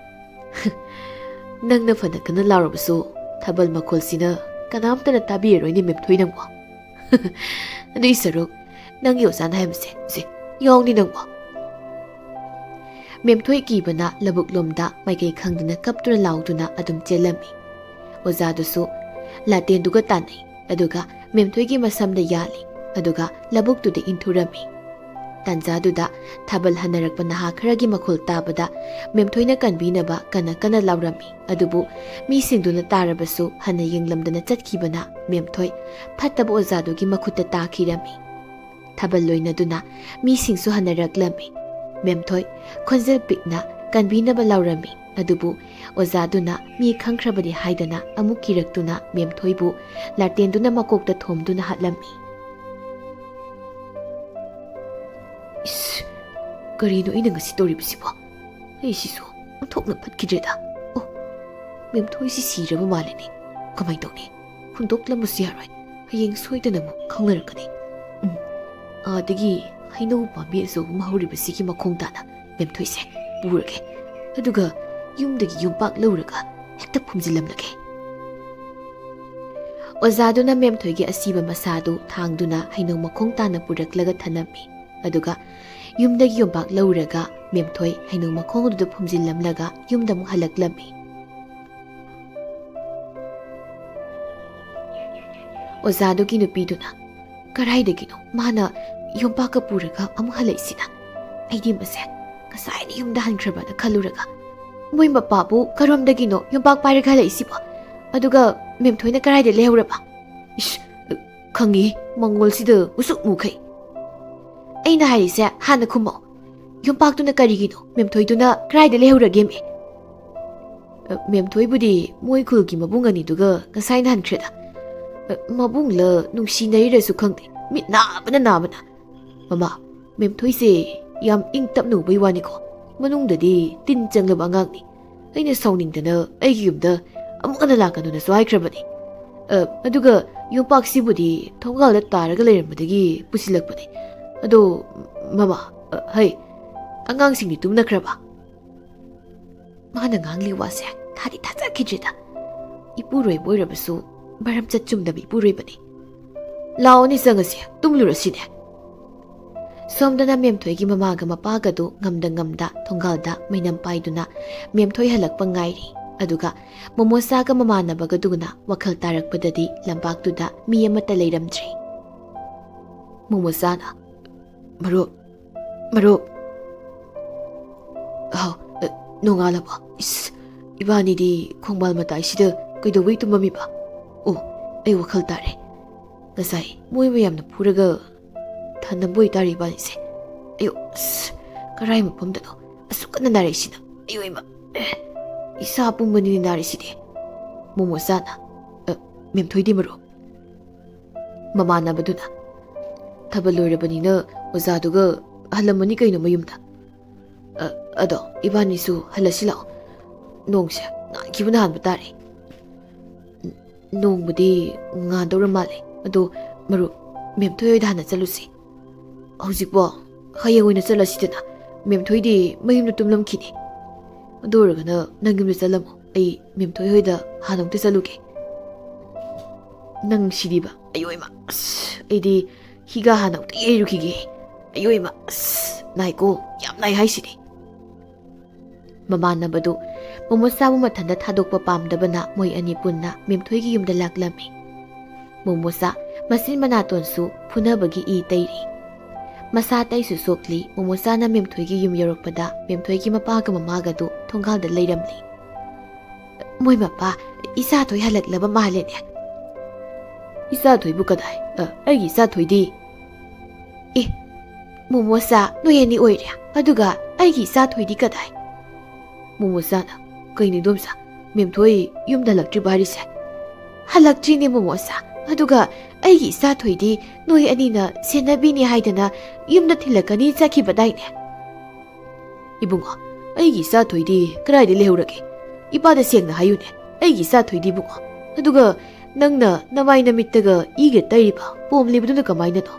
"ꯅꯪꯅ ꯐꯅ ꯀꯟꯅ ꯂꯥꯎꯔꯕꯁꯨ, ꯊꯥꯕꯜ ꯃꯈꯣꯜꯁꯤꯅ ꯀꯅꯥꯝꯇꯅ ꯇꯥꯕꯤꯔꯔꯣꯏꯅꯦ ꯃꯦꯝꯊꯣꯏ ꯅꯪꯕꯣ꯫" "ꯑꯗꯨꯏ ꯁꯔꯨꯛ ꯅꯪꯒꯤ ꯑꯣꯖꯥꯅ ꯍꯥꯏꯕꯁꯦ, ꯁꯦ, ꯌꯥꯎꯅꯤ ꯅꯪꯕꯣ꯫" ꯃꯦꯝꯊꯣꯏ ꯀꯤꯕꯅ ꯂꯧꯕꯨꯛ ꯂꯣꯝꯗ ꯃꯥꯏꯀꯩ ꯈꯪꯗꯅ ꯀꯞꯇꯨꯅ ꯂꯥꯎꯗꯨꯅ ꯑꯗꯨꯝ ꯆꯦꯜꯂꯝꯃꯤ꯫ ꯑꯣꯖꯥꯗꯨꯁꯨ ꯂꯥꯇꯦꯟꯗꯨꯒ ꯇꯥꯟꯅꯩ, ꯑꯗꯨꯒ ꯃꯦꯝꯊꯣꯏꯒꯤ ꯃꯁꯝꯗ ꯌꯥꯜꯂꯤ, ꯑꯗꯨꯒ ꯂꯧꯕꯨꯛꯇꯨꯗ ꯏꯟꯊꯨꯔꯝꯃꯤ꯫ ꯇꯥꯟꯖꯥꯗꯨꯗ ꯊꯥꯕꯜ ꯍꯟꯅꯔꯛꯄ ꯅꯍꯥ ꯈꯔꯒꯤ ꯃꯈꯣꯜ ꯇꯥꯕꯗ ꯃꯦꯝꯊꯣꯏꯅ ꯀꯟꯕꯤꯅꯕ ꯀꯟꯅ ꯀꯟꯅ ꯂꯥꯎꯔꯝꯃꯤ꯫ ꯑꯗꯨꯕꯨ ꯃꯤꯁꯤꯡꯗꯨꯅ ꯇꯥꯔꯕꯁꯨ ꯍꯟꯅ ꯌꯦꯡꯂꯝꯗꯅ ꯆꯠꯈꯤꯕꯅ ꯃꯦꯝꯊꯣꯏ ꯐꯠꯇꯕ ꯑꯣꯖꯥꯗꯨꯒꯤ ꯃꯈꯨꯠꯇ ꯇꯥꯈꯤꯔꯝꯃꯤ꯫ ꯊꯥꯕꯜ ꯂꯣꯏꯅꯗꯨꯅ ꯃꯤꯁꯤꯡꯁꯨ ꯍꯟꯅꯔꯛꯂꯝꯃꯤ꯫ ꯃꯦꯝꯊꯣꯏ ꯈꯣꯟꯖꯦꯜ ꯄꯤꯛꯅ ꯀꯟꯕꯤꯅꯕ ꯂꯥꯎꯔꯝꯃꯤ꯫ ꯑꯗꯨꯕꯨ ꯑꯣꯖꯥꯗꯨꯅ ꯃꯤ ꯈꯪꯈ꯭ꯔꯕꯗꯤ ꯍꯥꯏꯗꯅ ꯑꯃꯨꯛ ꯀꯤꯔꯛꯇꯨꯅ ꯃꯦꯝꯊꯣꯏꯕꯨ ꯂꯥꯇꯦꯟꯗꯨꯅ ꯃꯀꯣꯛꯇ ꯊꯣꯝꯗꯨꯅ ꯍꯥꯠꯂꯝꯃꯤ꯫ ꯏꯁ, ꯀꯔꯤꯅꯣ ꯑꯩꯅ ꯉꯁꯤ ꯇꯧꯔꯤꯕꯁꯤꯕꯣ? ꯑꯩꯁꯤꯁꯨ ꯑꯣꯟꯊꯣꯛꯅ ꯐꯠꯈꯤꯗ꯭ꯔꯦꯗ꯫ ꯑꯣ, ꯃꯦꯝꯊꯣꯏꯁꯤ ꯁꯤꯔꯕ ꯃꯥꯜꯂꯦꯅꯦ꯫ ꯀꯃꯥꯏ ꯇꯧꯅꯤ? ꯍꯨꯟꯗꯣꯛꯂꯝꯕꯁꯨ ꯌꯥꯔꯣꯏ꯫ ꯍꯌꯦꯡ ꯁꯣꯏꯗꯅ ꯑꯃꯨꯛ ꯈꯪꯅꯔꯛꯀꯅꯤ꯫ ꯎꯝ, ꯑꯥꯗꯒꯤ ꯍꯩꯅꯧ ꯄꯥꯝꯕꯤ ꯑꯆꯧꯕ ꯑꯃ ꯍꯧꯔꯤꯕꯁꯤꯒꯤ ꯃꯈꯣꯡ ꯇꯥꯅ ꯃꯦꯝꯊꯣꯏꯁꯦ ꯄꯨꯔꯒꯦ꯫ ꯑꯗꯨꯒ ꯌꯨꯝꯗꯒꯤ ꯌꯣꯝꯄꯥꯛ ꯂꯧꯔꯒ ꯍꯦꯛꯇ ꯐꯨꯝꯖꯤꯜꯂꯝꯂꯒꯦ꯫ ꯑꯣꯖꯥꯗꯨꯅ ꯃꯦꯝꯊꯣꯏꯒꯤ ꯑꯁꯤꯕ ꯃꯁꯥꯗꯨ ꯊꯥꯡꯗꯨꯅ ꯍꯩꯅꯧ ꯃꯈꯣꯡ ꯇꯥꯅ ꯄꯨꯔꯛꯂꯒ ꯊꯅꯝꯃꯤ꯫ ꯑꯗꯨꯒ ꯌꯨꯝꯗꯒꯤ ꯌꯣꯝꯄꯥꯛ ꯂꯧꯔꯒ ꯃꯦꯝꯊꯣꯏ ꯍꯩꯅꯧ ꯃꯈꯣꯡ ꯑꯗꯨꯗ ꯐꯨꯝꯖꯤꯜꯂꯝꯂꯒ ꯌꯨꯝꯗ ꯑꯃꯨꯛ ꯍꯜꯂꯛꯂꯝꯃꯤ꯫ ꯑꯣꯖꯥꯗꯨꯒꯤ ꯅꯨꯄꯤꯗꯨꯅ ꯀꯔꯥꯏꯗꯒꯤꯅꯣ ꯃꯥꯅ ꯌꯣꯝꯄꯥꯛꯀ ꯄꯨꯔꯒ ꯑꯃꯨꯛ ꯍꯜꯂꯛꯏꯁꯤꯅ? ꯑꯩꯗꯤ ꯃꯁꯦ ꯉꯁꯥꯏꯅ ꯌꯨꯝꯗ ꯍꯟꯈ꯭ꯔꯕꯅ ꯈꯜꯂꯨꯔꯒ, ꯃꯣꯏ ꯃꯄꯥꯕꯨ ꯀꯔꯣꯝꯗꯒꯤꯅꯣ ꯌꯣꯝꯄꯥꯛ ꯄꯥꯏꯔꯒ ꯍꯜꯂꯛꯏꯁꯤꯕꯣ? ꯑꯗꯨꯒ ꯃꯦꯝꯊꯣꯏꯅ ꯀꯔꯥꯏꯗ ꯂꯩꯍꯧꯔꯕ? ꯏꯁ, ꯈꯪꯉꯤ, ꯃꯉꯣꯜꯁꯤꯗ ꯃꯨꯁꯨꯛ ꯃꯨꯈꯩ꯫ ꯑꯩꯅ ꯍꯥꯏꯔꯤꯁꯦ ꯍꯥꯟꯅ ꯈꯨꯝꯃꯣ꯫ ꯌꯣꯝꯄꯥꯛꯇꯨꯅ ꯀꯔꯤꯒꯤꯅꯣ? ꯃꯦꯝꯊꯣꯏꯗꯨꯅ ꯀꯗꯥꯏꯗ ꯂꯩꯍꯧꯔꯒꯦꯃꯤ? "ꯑ, ꯃꯦꯝꯊꯣꯏꯕꯨꯗꯤ ꯃꯣꯏ ꯈꯨꯜꯒꯤ ꯃꯕꯨꯡ ꯑꯅꯤꯗꯨꯒ ꯉꯁꯥꯏꯅ ꯍꯟꯈ꯭ꯔꯦꯗ꯫ ꯑ, ꯃꯕꯨꯡꯂ ꯅꯨꯡꯁꯤꯅꯔꯤꯔꯁꯨ ꯈꯪꯗꯦ, ꯃꯤꯠ ꯅꯥꯕꯅ ꯅꯥꯕꯅ꯫ ꯃꯃꯥ, ꯃꯦꯝꯊꯣꯏꯁꯦ ꯌꯥꯝ ꯏꯪ ꯇꯞꯅ ꯎꯕꯩ ꯋꯥꯅꯤꯀꯣ, ꯃꯅꯨꯡꯗꯗꯤ ꯇꯤꯟ ꯆꯪꯂꯕ ꯑꯉꯥꯡꯅꯤ꯫ ꯑꯩꯅ ꯁꯥꯎꯅꯤꯡꯗꯅ ꯑꯩꯒꯤ ꯌꯨꯝꯗ ꯑꯃꯨꯛ ꯍꯟꯅ ꯂꯥꯛꯀꯅꯨꯅꯁꯨ ꯍꯥꯏꯈ꯭ꯔꯕꯅꯤ꯫ ꯑ, ꯑꯗꯨꯒ ꯌꯣꯝꯄꯥꯛꯁꯤꯕꯨꯗꯤ ꯊꯣꯡꯒꯥꯜꯗ ꯇꯥꯔꯒ ꯂꯩꯔꯝꯕꯗꯒꯤ ꯄꯨꯁꯤꯜꯂꯛꯄꯅꯤ꯫ ꯑꯗꯣ, ꯃꯃꯥ, ꯑ, ꯍꯩ, ꯑꯉꯥꯡꯁꯤꯡꯗꯤ ꯇꯨꯝꯅꯈ꯭ꯔꯕ?" ꯃꯥꯅ ꯉꯥꯡꯂꯤ ꯋꯥꯁꯦ ꯊꯥꯗꯤ ꯊꯥꯖꯈꯤꯗ꯭ꯔꯦꯗ꯫ ꯏꯄꯨꯔꯣꯏꯕ ꯑꯣꯏꯔꯕꯁꯨ ꯃꯔꯝ ꯆꯠ ꯆꯨꯝꯗꯕ ꯏꯄꯨꯔꯣꯏꯕꯅꯤ꯫ "ꯂꯥꯛꯑꯣꯅꯦ, ꯆꯪꯉꯁꯦ, ꯇꯨꯝꯂꯨꯔꯁꯤꯅꯦ꯫" ꯁꯣꯝꯗꯅ ꯃꯦꯝꯊꯣꯏꯒꯤ ꯃꯃꯥꯒ ꯃꯄꯥꯒꯗꯨ ꯉꯝꯗ ꯉꯝꯗ ꯊꯣꯡꯒꯥꯜꯗ ꯃꯩꯅꯝ ꯄꯥꯏꯗꯨꯅ ꯃꯦꯝꯊꯣꯏ ꯍꯜꯂꯛꯄ ꯉꯥꯏꯔꯤ꯫ ꯑꯗꯨꯒ ꯃꯣꯃꯣꯆꯥꯒ ꯃꯃꯥꯟꯅꯕꯒꯗꯨꯅ ꯋꯥꯈꯜ ꯇꯥꯔꯛꯄꯗꯗꯤ ꯂꯝꯄꯥꯛꯇꯨꯗ ꯃꯤ ꯑꯃꯠꯇ ꯂꯩꯔꯝꯗ꯭ꯔꯦ꯫ ꯃꯣꯃꯣꯆꯥꯅ, "ꯃꯔꯨꯞ, ꯃꯔꯨꯞ꯫" "ꯍꯥꯎ, ꯑ, ꯅꯣꯡꯉꯥꯜꯂꯕꯣ? ꯏꯁ, ꯏꯕꯥꯅꯤꯗꯤ ꯈꯣꯡꯕꯥꯜ ꯃꯇꯥꯏꯁꯤꯗ ꯀꯩꯗꯧꯕꯩ ꯇꯨꯝꯃꯝꯃꯤꯕ? ꯑꯣ, ꯑꯩ ꯋꯥꯈꯜ ꯇꯥꯔꯦ꯫ ꯉꯁꯥꯏ ꯃꯣꯏ ꯃꯌꯥꯝꯅ ꯐꯨꯔꯒ ꯊꯅꯝꯕ ꯑꯣꯏꯇꯥꯔꯦ ꯏꯕꯥꯅꯤꯁꯦ꯫ ꯑꯌꯣ, ꯑꯁ, ꯀꯔꯥꯏ ꯃꯐꯝꯗꯅꯣ ꯑꯁꯨꯛ ꯀꯟꯅ ꯅꯥꯔꯛꯏꯁꯤꯅ? ꯑꯌꯣ ꯏꯃꯥ, ꯑꯦ, ꯏꯁꯥ ꯄꯨꯝꯕꯅꯤꯅꯦ ꯅꯥꯔꯤꯁꯤꯗꯤ꯫" ꯃꯣꯃꯣꯆꯥꯅ, "ꯑ, ꯃꯦꯝꯊꯣꯏꯗꯤ ꯃꯔꯨꯞ?" ꯃꯃꯥꯟꯅꯕꯗꯨꯅ, "ꯊꯥꯕꯜ ꯂꯣꯏꯔꯕꯅꯤꯅ ꯑꯣꯖꯥꯗꯨꯒ ꯍꯜꯂꯝꯃꯅꯤ ꯀꯩꯅꯣ ꯃꯌꯨꯝꯗ꯫ ꯑ, ꯑꯗꯣ ꯏꯕꯥꯅꯤꯁꯨ ꯍꯜꯂꯁꯤ ꯂꯥꯛꯑꯣ꯫ ꯅꯣꯡꯁꯦ ꯉꯥꯟꯈꯤꯕꯅ ꯍꯥꯟꯕ ꯇꯥꯔꯦ꯫" "ꯅꯣꯡꯕꯨꯗꯤ ꯉꯥꯟꯗꯧꯔ ꯃꯥꯜꯂꯦ꯫ ꯑꯗꯣ ꯃꯔꯨꯞ, ꯃꯦꯝꯊꯣꯏ ꯍꯣꯏꯗ ꯍꯥꯟꯅ ꯆꯠꯂꯨꯁꯤ꯫" "ꯍꯧꯖꯤꯛꯄꯣ? ꯍꯌꯦꯡ ꯑꯣꯏꯅ ꯆꯠꯂꯁꯤꯗꯅ꯫ ꯃꯦꯝꯊꯣꯏꯗꯤ ꯃꯌꯨꯝꯗ ꯇꯨꯝꯂꯝꯈꯤꯅꯤ꯫ ꯑꯗꯨ ꯑꯣꯏꯔꯒꯅ ꯅꯪ ꯌꯨꯝꯗ ꯆꯠꯂꯝꯃꯣ꯫ ꯑꯩ ꯃꯦꯝꯊꯣꯏ ꯍꯣꯏꯗ ꯍꯥꯟꯅ ꯑꯃꯨꯛꯇ ꯆꯠꯂꯨꯒꯦ꯫" "ꯅꯪ ꯁꯤꯗꯤꯕ꯫ ꯑꯌꯣ ꯏꯃꯥ, ꯑꯁ, ꯑꯩꯗꯤ ꯍꯤꯒ ꯍꯥꯟꯅ ꯑꯃꯨꯛꯇ ꯌꯩꯔꯨꯈꯤꯒꯦ꯫ ꯑꯌꯣ ꯏꯃꯥ, ꯑꯁ, ꯅꯥꯏꯀꯣ, ꯌꯥꯝ ꯅꯥꯏ ꯍꯥꯏꯁꯤꯗꯤ꯫" ꯃꯃꯥꯟꯅꯕꯗꯨ ꯃꯣꯃꯣꯆꯥꯕꯨ ꯃꯊꯟꯇ ꯊꯥꯗꯣꯛꯄ ꯄꯥꯝꯗꯕꯅ ꯃꯣꯏ ꯑꯅꯤ ꯄꯨꯟꯅ ꯃꯦꯝꯊꯣꯏꯒꯤ ꯌꯨꯝꯗ ꯂꯥꯛꯂꯝꯃꯤ꯫ ꯃꯣꯃꯣꯆꯥ ꯃꯆꯤꯟ ꯃꯅꯥꯇꯣꯟꯁꯨ ꯐꯨꯅꯕꯒꯤ ꯏ ꯇꯩꯔꯤ꯫ ꯃꯁꯥ ꯇꯩꯁꯨ ꯁꯣꯛꯂꯤ꯫ ꯃꯣꯃꯣꯆꯥꯅ ꯃꯦꯝꯊꯣꯏꯒꯤ ꯌꯨꯝ ꯌꯧꯔꯛꯄꯗ ꯃꯦꯝꯊꯣꯏꯒꯤ ꯃꯄꯥꯒ ꯃꯃꯥꯒꯗꯨ ꯊꯣꯡꯒꯥꯜꯗ ꯂꯩꯔꯝꯂꯤ꯫ "ꯃꯣꯏ ꯃꯄꯥ, ꯏꯆꯥꯊꯣꯏ ꯍꯜꯂꯛꯂꯕ ꯃꯥꯜꯂꯦꯅꯦ꯫" "ꯏꯆꯥꯊꯣꯏꯕꯨ ꯀꯗꯥꯏ? ꯑ, ꯑꯩꯒꯤ ꯏꯆꯥꯊꯣꯏꯗꯤ?" "ꯑꯦ, ꯃꯣꯃꯣꯆꯥ, ꯅꯣꯏ ꯑꯅꯤ ꯑꯣꯏꯔꯦ꯫ ꯑꯗꯨꯒ ꯑꯩꯒꯤ ꯏꯆꯥꯊꯣꯏꯗꯤ ꯀꯗꯥꯏ?" ꯃꯣꯃꯣꯆꯥꯅ, "ꯀꯩꯅꯣ ꯏꯗꯣꯝꯆꯥ, ꯃꯦꯝꯊꯣꯏ ꯌꯨꯝꯗ ꯍꯜꯂꯛꯇ꯭ꯔꯤꯕ ꯍꯥꯏꯔꯤꯁꯦ?" "ꯍꯜꯂꯛꯇ꯭ꯔꯤꯅꯦ ꯃꯣꯃꯣꯆꯥ꯫ ꯑꯗꯨꯒ ꯑꯩꯒꯤ ꯏꯆꯥꯊꯣꯏꯗꯤ ꯅꯣꯏ ꯑꯅꯤꯅ ꯁꯦꯟꯅꯕꯤꯅꯤ ꯍꯥꯏꯗꯅ ꯌꯨꯝꯗ ꯊꯤꯜꯂꯛꯀꯅꯤ ꯆꯠꯈꯤꯕꯗꯥꯏꯅꯦ?" "ꯏꯕꯨꯡꯉꯣ, ꯑꯩꯒꯤ ꯏꯆꯥꯊꯣꯏꯗꯤ ꯀꯗꯥꯏꯗ ꯂꯩꯍꯧꯔꯒꯦ? ꯏꯄꯥꯗ ꯁꯦꯡꯅ ꯍꯥꯏꯌꯨꯅꯦ, ꯑꯩꯒꯤ ꯏꯆꯥꯊꯣꯏꯗꯤ ꯏꯕꯨꯡꯉꯣ꯫ ꯑꯗꯨꯒ ꯅꯪꯅ ꯅꯃꯥꯏ ꯅꯃꯤꯠꯇꯒ ꯏꯒ ꯇꯩꯔꯤꯕ ꯄꯣꯝꯂꯤꯕꯗꯨꯅ ꯀꯃꯥꯏꯅꯅꯣ?"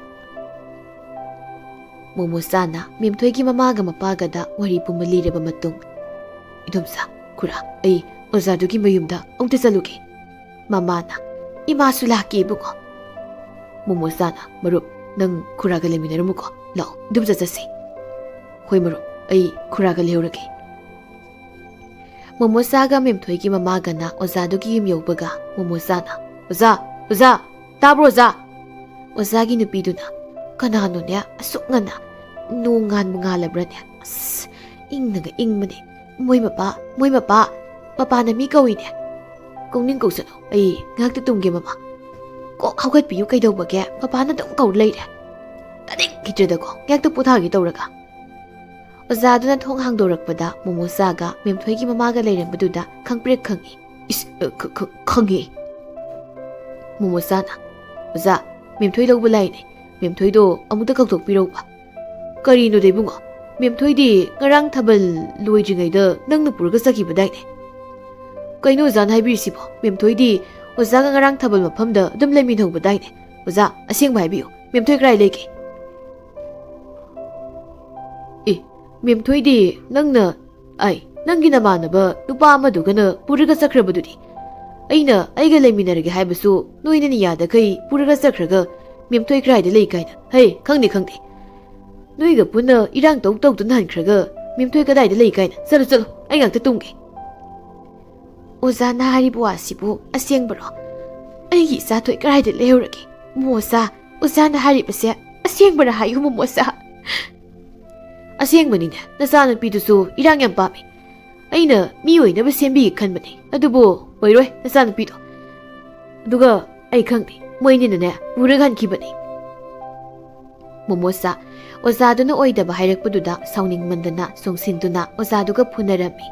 ꯃꯣꯃꯣꯆꯥꯅ ꯃꯦꯝꯊꯣꯏꯒꯤ ꯃꯃꯥꯒ ꯃꯄꯥꯒꯗ ꯋꯥꯔꯤ ꯄꯨꯝꯕ ꯂꯤꯔꯕ ꯃꯇꯨꯡ, "ꯏꯗꯣꯝꯆꯥ, ꯈꯨꯔꯥ, ꯑꯩ ꯑꯣꯖꯥꯗꯨꯒꯤ ꯃꯌꯨꯝꯗ ꯑꯃꯨꯛꯇ ꯆꯠꯂꯨꯒꯦ꯫" ꯃꯃꯥꯅ, "ꯏꯃꯥꯁꯨ ꯂꯥꯛꯀꯦ ꯏꯕꯨꯡꯉꯣ꯫" ꯃꯣꯃꯣꯆꯥꯅ, "ꯃꯔꯨꯞ, ꯅꯪ ꯈꯨꯔꯥꯒ ꯂꯩꯃꯤꯟꯅꯔꯝꯃꯨꯀꯣ꯫ ꯂꯥꯛꯑꯣ, ꯏꯗꯣꯝꯆꯥ ꯆꯠꯁꯤ꯫" "ꯍꯣꯏ ꯃꯔꯨꯞ, ꯑꯩ ꯈꯨꯔꯥꯒ ꯂꯩꯍꯧꯔꯒꯦ꯫" ꯃꯣꯃꯣꯆꯥꯒ ꯃꯦꯝꯊꯣꯏꯒꯤ ꯃꯃꯥꯒꯅ ꯑꯣꯖꯥꯗꯨꯒꯤ ꯌꯨꯝ ꯌꯧꯕꯒ ꯃꯣꯃꯣꯆꯥꯅ, "ꯑꯣꯖꯥ! ꯑꯣꯖꯥ! ꯇꯥꯕ꯭ꯔꯣ ꯑꯣꯖꯥ?" ꯑꯣꯖꯥꯒꯤ ꯅꯨꯄꯤꯗꯨꯅ, "ꯀꯅꯥꯅꯣꯅꯦ ꯑꯁꯨꯛ ꯉꯟꯅ ꯅꯣꯡ ꯉꯥꯟꯕ ꯉꯥꯜꯂꯕ꯭ꯔꯅꯦ? ꯑꯁ, ꯏꯪꯅꯒ ꯏꯪꯕꯅꯦ꯫ ꯃꯣꯏ ꯃꯄꯥ, ꯃꯣꯏ ꯃꯄꯥ, ꯃꯄꯥꯅ ꯃꯤ ꯀꯧꯏꯅꯦ꯫" "ꯀꯧꯅꯤꯡ ꯀꯧꯁꯅꯨ, ꯑꯩ ꯉꯥꯏꯍꯥꯛꯇ ꯇꯨꯝꯒꯦ ꯃꯃꯥ꯫ ꯀꯣꯛ ꯍꯧꯒꯠꯄꯤꯌꯨ ꯀꯩꯗꯧꯕꯒꯦ, ꯃꯄꯥꯅ ꯑꯗꯨꯝ ꯀꯧ ꯂꯩꯔꯦ꯫ ꯇꯥꯅꯤꯡꯈꯤꯗ꯭ꯔꯦꯗꯀꯣ, ꯉꯥꯏꯍꯥꯛꯇ ꯄꯣꯊꯥꯒꯦ ꯇꯧꯔꯒ꯫" ꯑꯣꯖꯥꯗꯨꯅ ꯊꯣꯡ ꯍꯥꯡꯗꯣꯔꯛꯄꯗ ꯃꯣꯃꯣꯆꯥꯒ ꯃꯦꯝꯊꯣꯏꯒꯤ ꯃꯃꯥꯒ ꯂꯩꯔꯝꯕꯗꯨꯗ ꯈꯪꯄ꯭ꯔꯦꯛ ꯈꯪꯉꯤ꯫ "ꯏꯁ, ꯑ, ꯈ-, ꯈ-, ꯈꯪꯉꯤ꯫" ꯃꯣꯃꯣꯆꯥꯅ, "ꯑꯣꯖꯥ, ꯃꯦꯝꯊꯣꯏ ꯂꯧꯕ ꯂꯥꯛꯏꯅꯦ꯫ ꯃꯦꯝꯊꯣꯏꯗꯣ ꯑꯃꯨꯛꯇ ꯀꯧꯊꯣꯛꯄꯤꯔꯧꯕ꯫" "ꯀꯔꯤꯅꯣꯗ ꯏꯕꯨꯡꯉꯣ? ꯃꯦꯝꯊꯣꯏꯗꯤ ꯉꯔꯥꯡ ꯊꯥꯕꯜ ꯂꯣꯏꯗ꯭ꯔꯤꯉꯩꯗ ꯅꯪꯅ ꯄꯨꯔꯒ ꯆꯠꯈꯤꯕꯗꯥꯏꯅꯦ?" "ꯀꯩꯅꯣ ꯑꯣꯖꯥꯅ ꯍꯥꯏꯕꯤꯔꯤꯁꯤꯕꯣ? ꯃꯦꯝꯊꯣꯏꯗꯤ ꯑꯣꯖꯥꯒ ꯉꯔꯥꯡ ꯊꯥꯕꯜ ꯃꯐꯝꯗ ꯑꯗꯨꯝ ꯂꯩꯃꯤꯟꯅꯍꯧꯕꯗꯥꯏꯅꯦ? ꯑꯣꯖꯥ, ꯑꯁꯦꯡꯕ ꯍꯥꯏꯕꯤꯌꯨ, ꯃꯦꯝꯊꯣꯏ ꯀꯗꯥꯏ ꯂꯩꯒꯦ?" "ꯑꯦ, ꯃꯦꯝꯊꯣꯏꯗꯤ ꯅꯪꯅ, ꯑꯩ, ꯅꯪꯒꯤ ꯅꯃꯥꯟꯅꯕ ꯅꯨꯄꯥ ꯑꯃꯗꯨꯒꯅ ꯄꯨꯔꯒ ꯆꯠꯈ꯭ꯔꯕꯗꯨꯗꯤ꯫ ꯑꯩꯅ ꯑꯩꯒ ꯂꯩꯃꯤꯟꯅꯔꯒꯦ ꯍꯥꯏꯕꯁꯨ ꯅꯣꯏꯅꯅꯤ ꯌꯥꯗꯈꯩ ꯄꯨꯔꯒ ꯆꯠꯈ꯭ꯔꯒ ꯃꯦꯝꯊꯣꯏ ꯀꯗꯥꯏꯗ ꯂꯩ ꯀꯥꯏꯅ꯫ ꯍꯩ, ꯈꯪꯗꯦ, ꯈꯪꯗꯦ꯫ ꯅꯣꯏꯒ ꯄꯨꯟꯅ ꯏꯔꯥꯡ ꯇꯧ ꯇꯧꯗꯨꯅ ꯍꯟꯈ꯭ꯔꯒ ꯃꯦꯝꯊꯣꯏ ꯀꯗꯥꯏꯗ ꯂꯩ ꯀꯥꯏꯅ꯫ ꯆꯠꯂꯨ, ꯆꯠꯂꯨ, ꯑꯩ ꯉꯥꯛꯇ ꯇꯨꯝꯒꯦ꯫" "ꯑꯣꯖꯥꯅ ꯍꯥꯏꯔꯤꯕ ꯋꯥꯁꯤꯕꯨ ꯑꯁꯦꯡꯕꯔꯣ?" ꯑꯩꯒꯤ ꯏꯆꯥꯊꯣꯏ ꯀꯗꯥꯏꯗ ꯂꯩꯍꯧꯔꯒꯦ? ꯃꯣꯃꯣꯆꯥ, ꯑꯣꯖꯥꯅ ꯍꯥꯏꯔꯤꯕꯁꯦ ꯑꯁꯦꯡꯕꯔ ꯍꯥꯏꯌꯨ, ꯃꯣꯃꯣꯆꯥ꯫ ꯑꯁꯦꯡꯕꯅꯤꯅꯦ, ꯅꯆꯥꯅꯨꯄꯤꯗꯨꯁꯨ ꯏꯔꯥꯡ ꯌꯥꯝ ꯄꯥꯝꯃꯤ꯫ ꯑꯩꯅ ꯃꯤ ꯑꯣꯏꯅꯕ ꯁꯦꯝꯕꯤꯒꯦ ꯈꯟꯕꯅꯤ, ꯑꯗꯨꯕꯨ ꯑꯣꯏꯔꯣꯏ ꯅꯆꯥꯅꯨꯄꯤꯗꯣ꯫ ꯑꯗꯨꯒ ꯑꯩ ꯈꯪꯗꯦ, ꯃꯣꯏꯅꯤꯅꯅꯦ ꯄꯨꯔꯒ ꯍꯟꯈꯤꯕꯅꯤ꯫ ꯃꯣꯃꯣꯆꯥ, ꯑꯣꯖꯥꯗꯨꯅ ꯑꯣꯏꯗꯕ ꯍꯥꯏꯔꯛꯄꯗꯨꯗ ꯁꯥꯎꯅꯤꯡꯃꯟꯗꯅ ꯆꯣꯡꯁꯤꯟꯗꯨꯅ ꯑꯣꯖꯥꯗꯨꯒ ꯐꯨꯅꯔꯝꯃꯤ꯫